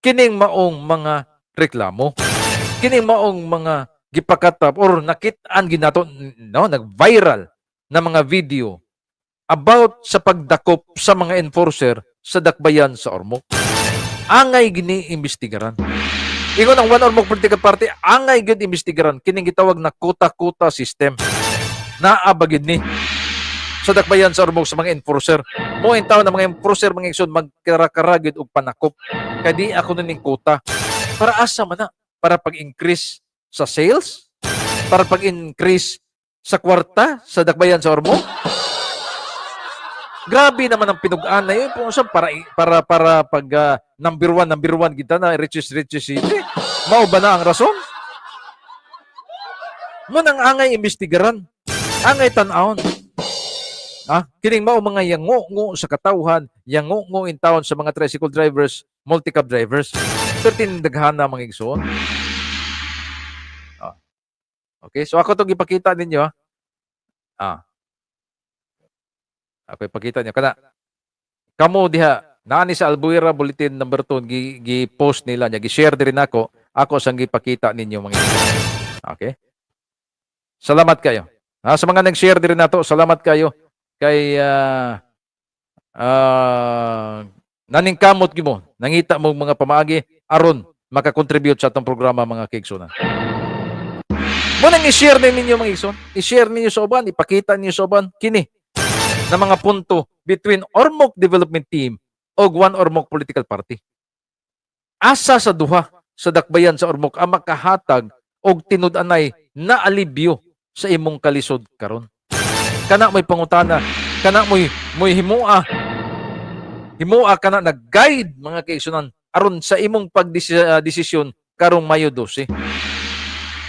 S1: kining maong mga reklamo. Kining maong mga gipakatap or nakit-an ginato, no, nag-viral na mga video about sa pagdakop sa mga enforcer sa dakbayan sa Ormoc. Angay gini imbestigaran. Ingon ang One Ormoc Political Party, angay gyud imbestigaran kining gitawag na quota-quota system. Naa ba gyud ni sa dakbayan sa Ormoc sa mga enforcer? Mo in taon ng mga enforcer, mga igsoon, magkara-kara gyud og panakop. Kay di ako ning quota. Para asa man na? Para pag-increase sa sales? Para pag-increase sa kwarta sa dakbayan sa Ormoc? Grabe naman ang pinug-an na yun. Kung saan, para pag number one kita na richest richest city. Mao ba na ang rason? Mao nang angay imbestigaran. Angay tan-awon. Kining mao mga yango-ngo sa katawhan, yango-ngo in town sa mga tricycle drivers, multicab drivers. Pero tindaghana, mga igsoon. Okay, so ako itong ipakita ninyo. Ako ipakita niyo kana. Kamo diha naani sa Albuera Bulletin number 2, gi post nila niya, gi-share diri nako, ako sang gipakita ninyo, mga igsoon. Okay? Salamat kayo. Ha, sa mga nag-share diri nato, salamat kayo kay naningkamot gyud mo, nangita mo mga pamaagi aron makakontribute sa atong programa, mga kaigsunan. Mao nang i-share din ninyo, mga igsoon. I-share ninyo sa uban, ipakita ninyo sa uban kini na mga punto between Ormoc Development Team o One Ormoc Political Party. Asa sa duha sa dakbayan sa Ormoc ang makahatag og tinud-anay na alibyo sa imong kalisod karon? Kana mo'y pangutana, kana mo'y himua. Himua kana na guide, mga kaigsunan, aron sa imong pagdesisyon karong Mayo 12.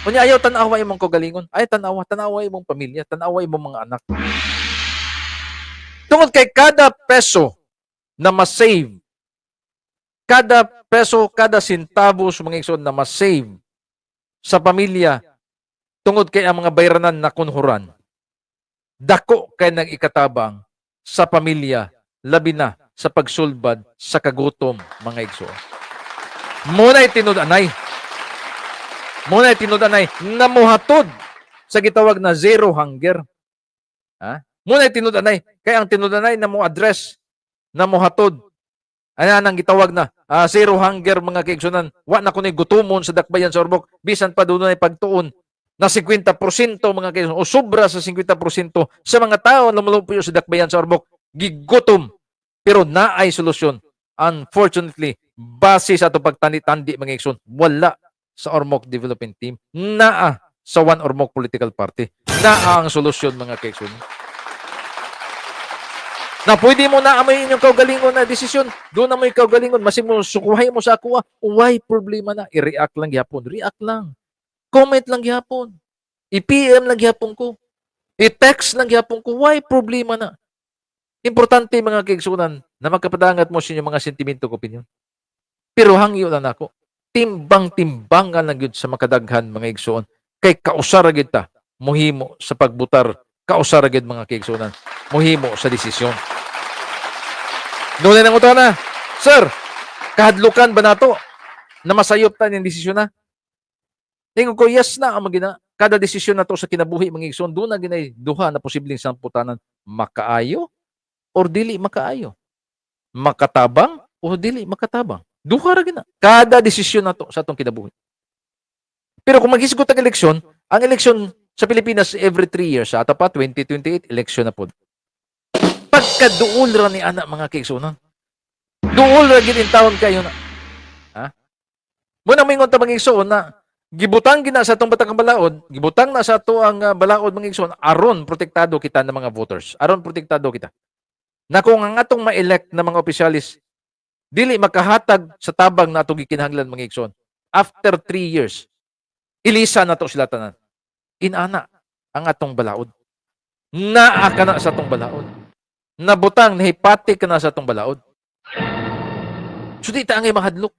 S1: Unya ayaw tan-awa imong kaugalingon, ayaw tan-awa, tan-awa imong pamilya, tan-awa imong mga anak. Tungod kay kada peso na ma-save, kada peso, kada sentavo sa mga igsoon na ma-save sa pamilya, tungod kay ang mga bayranan na kunhuran, dako kay nang ikatabang sa pamilya, labi na sa pagsulbad sa kagutom, mga igsoon. Mao na'y tinud-anay. Mao na'y tinud-anay na muhatod sa gitawag na zero hunger. Ha? Mao na'y tinud-anay. Kaya ang tinud-anay na mo address na muhatod ano nang gitawag na zero hunger, mga kaigsunan. Wa na kuno'y gutumon sa dakbayan sa Ormoc bisan pa dunay pagtuon na 50%, mga kaigsunan, o sobra sa 50% sa mga tao na lumulupuyo sa dakbayan sa Ormoc gigutom. Pero naay solusyon. Unfortunately, base sa ato pagtandi-tandi, mga igsoon, wala sa Ormoc Development Team, naa sa One Ormoc Political Party. Naa ang solusyon, mga kaigsoon. Na pwede mo na amoy inyong kaugalingon na desisyon. Duna mo'y kaugalingon. Masin mo, sukuhay mo sa ako. Why problema na? I-react lang gyapon. React lang. Comment lang gyapon. I-PM lang gyapon ko. I-text lang gyapon ko. Why problema na? Importante, mga kaigsunan, na magkapadangat mo sa inyong mga sentimento ko opinion. Pero hangyo na nako. Timbang-timbangan lang gyud sa makadaghan, mga igsuon. Kay kausara gyud ta muhimo sa pagbutar, kausara gyud, mga kaigsunan, muhimo sa desisyon. Doon na na. "Sir, kahadlukan ba nato na masayop ta ning desisyon na?" Ingon ko, yes na ang magina. Kada desisyon nato sa kinabuhi, mga igsoon, duna ginay duha na posibleng samputanan, makaayo or dili makaayo. Makatabang o dili makatabang. Duha ra gina. Kada desisyon nato sa atong kinabuhi. Pero kung maghisgot ang eleksyon, ang eleksyon sa Pilipinas every 3 years, sa pa 2028 eleksyon na pod. Pagkaduol ra ni ana, mga kaigsunan. Duol ra gid in taon kayo na. Ha? Mao nang mingon ta, mga igsoon, na Gibutang gina sa atong batang balaod, gibutang na sa ato ang balaod, mga igsoon, aron protektado kita ng mga voters. Aron protektado kita. Na kung ang atong ma-elect na mga opisyalis dili makahatag sa tabang na atong gikinahanglan, mga igsoon, after 3 years, ilisa na to sila tanan. Inana ang atong balaod. Naa ka na sa atong balaod. Nabutang, nahipati ka na sa atong balaod. So di ta angay mahadlok.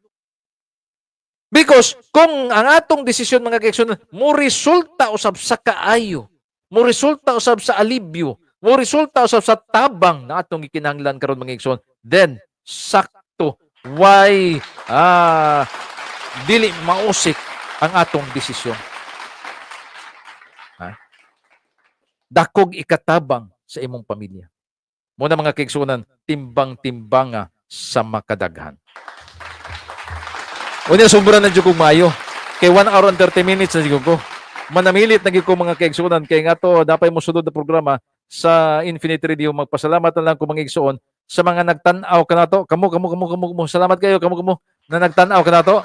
S1: Because kung ang atong desisyon, mga kaigsoon, mo resulta usab sa kaayo, mo resulta usab sa alibyo, mo resulta usab sa tabang na atong gikinahanglan karon, mga igsoon, then sakto why dili mausik ang atong desisyon. Ha? Dakog ikatabang sa imong pamilya. Muna, mga kaigsunan, timbang-timbanga sa makadaghan. Unya, sobra na jud kog maayo. Kay 1 hour and 30 minutes na jud ko. Manamilit na gyud ko, mga kaigsunan, kay nga to dapay mo sunod na programa sa Infinite Radio. Magpasalamat na lang ko, mga igsoon, sa mga nagtan-aw kanato. Kamo, kamo, kamo, kamo, kamo. Salamat kayo, kamo, kamo na nagtan-aw kanato.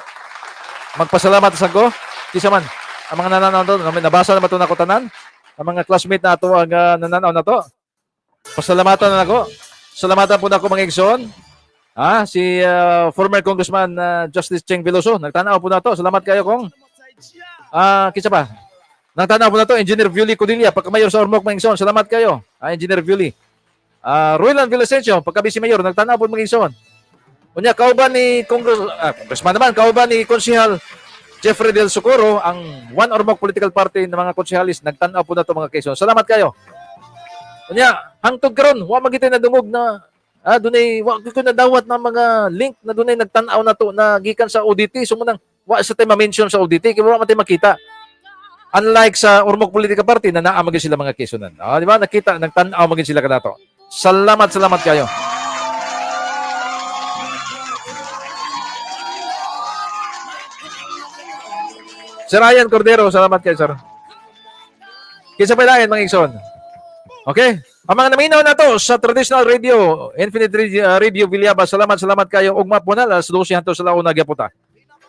S1: Magpasalamat sa ko. Kisa man ang mga nananaw to, nabasa na ba to nako tanan? Ang mga classmate na ato ang nananaw na to. Pasalamatan na nako. Salamatan po nako, mga igsoon. Si former Congressman Justice Cheng Veloso, nagtanaw po na to. Salamat kayo kong. Kinsa pa? Nagtanaw po na to, Engineer Violi Codilla, pagka-mayor sa Ormoc, mga igsoon. Salamat kayo. Engineer Violi. Roylan Villasencio, pagka-vice mayor, nagtanaw po, mga igsoon. Unya, kauban ni Congressman naman, kauban ni Konsehal Jeffrey Del Socorro, ang One Ormoc Political Party ng mga konsehalis, nagtanaw po na to, mga kaigsoon. Salamat kayo. Unya, hangtod karon, wa man gyud nadungog na dunay wa ko nadawat na mga link na dunay nagtan-aw na to na gikan sa ODT. So munang wa sa tay ma-mention sa ODT kay wa man tay makita. Unlike sa Ormoc Political Party na naa man gyud sila, mga kaigsunan. Di ba? Nakita nagtan-aw man gyud sila kanato. Salamat, salamat kayo. Sir Ryan Cordero, salamat kayo, sir. Kinsa pa lain, mga igsoon? Okay? Ang mga naminaw na to sa traditional radio, Infinite Radio, Radio Villaba, salamat, salamat kayo. Ugma po na, alas 12 hangtod sa launa gyapon ta.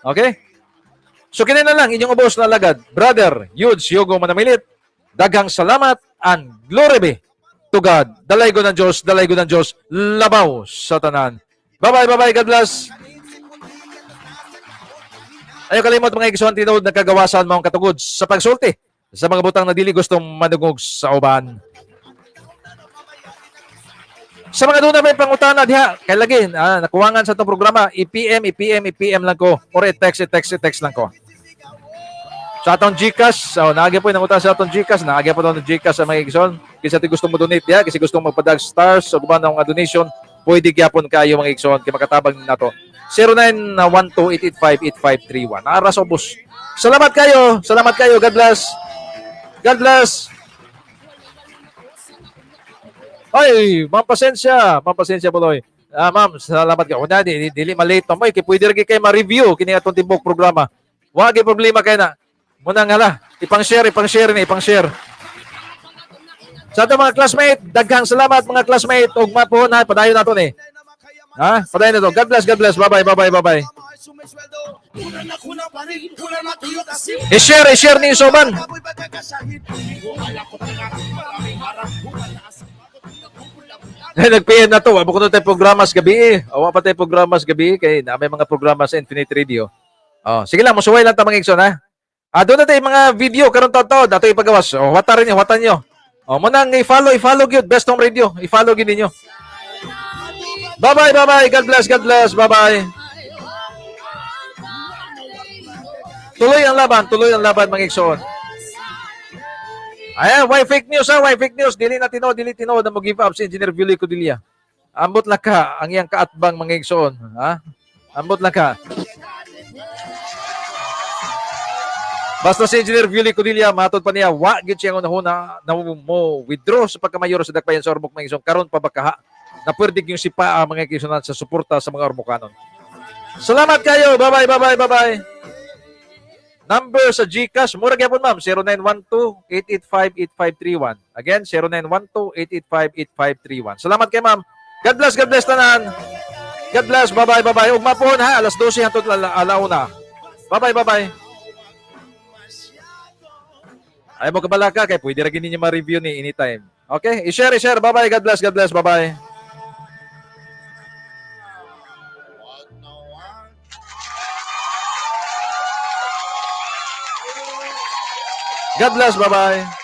S1: Okay? So kini na lang inyong ubos na alagad. Brother Yudes Yogo Manamilit, daghang salamat and glory be to God. Dalaygon ng Diyos, dalaygon ng Diyos, labaw sa tanan. Bye-bye, bye-bye, God bless. Ayaw kalimot, mga igsoon, tinuod nagkagawasan mo ang katugod sa pagsulti sa mga butang na dili gustong madungog sa uban. Sa mga doon na may pangutana diha, kay lagi, nakuwangan sa itong programa, i-PM, i-PM, i-PM lang ko, or i-text, i-text, i-text lang ko. Sa atong GCash, so, naagi po yung nangutan sa atong GCash, naagi po ng GCash sa mga igsoon. Kinsa ti gusto mo donate diha, kasi gusto mo magpadag stars, o guban ng mga donation, pwede gyapon kayo, mga igsoon, kay makatabang nato. 0912-885-8531. Naara sa ubos. Salamat kayo. Salamat kayo. God bless. God bless. Ay, ma'am, pasensya. Ma'am, pasensya buloy. Ma'am, salamat ka. Una, dili malate pa mo. Kay pwede rin kay ma-review kini atong tibuok programa. Wa gyud problema kay na. Muna nga la. Ipang-share, ipang-share ni, ipang-share. Sa atong mga classmate, daghang salamat, mga classmate. Ugma po na, padayon nato ni. Ha? Padayon na to. God bless, God bless. Bye-bye, bye-bye, bye-bye. I-share, i-share ni Soban. Nag-PM na to. Wa ko na tayo programa sa gabi eh. Wa pa tayo programa sa gabi kay na may mga programa sa Infinite Radio. Oh, sige lang, musuway lang ta, mga igsoon ha. Doon na tayo mga video karon to to, dato ipagawas. Oh, wata rin niyo, wata niyo. Oh, mo nang i-follow, i-follow gyud Best Home Radio. I-follow gyud ninyo. Bye-bye, bye-bye. God bless, God bless. Bye-bye. Tuloy ang laban, mga igsoon. Ayan, why fake news ha? Why fake news? Dili na tinuod, dili tinuod na mo-give up si Engineer Billy Codilla. Ambot lang ka ang iyang kaatbang, mga igsoon, ha? Ambot lang ka. Basta si Engineer Billy Codilla, matod pa niya, wa gyud siya ang unahuna na mo withdraw sa pagkamayor sa Dakbayan sa Ormoc, mga igsoon. Karon pa ba kaha? Na pwede yung sipa ang mga igsoon sa suporta sa mga Ormocanon. Salamat kayo. Bye-bye, bye-bye, bye-bye. Number sa GCash, mura gyapon, ma'am, 0912-885-8531. Again, 0912-885-8531. Salamat kay ma'am. God bless tanan. God bless. Bye-bye, bye-bye. Ugma po ha, alas 12 hangtod alauna. Bye-bye, bye-bye. Ayaw mo kabalaka kay pwede ra gini niyo ma-review ni anytime. Okay? I-share, i-share. Bye-bye. God bless, God bless. Bye-bye.
S2: Wag na wag.
S1: God bless. Bye-bye.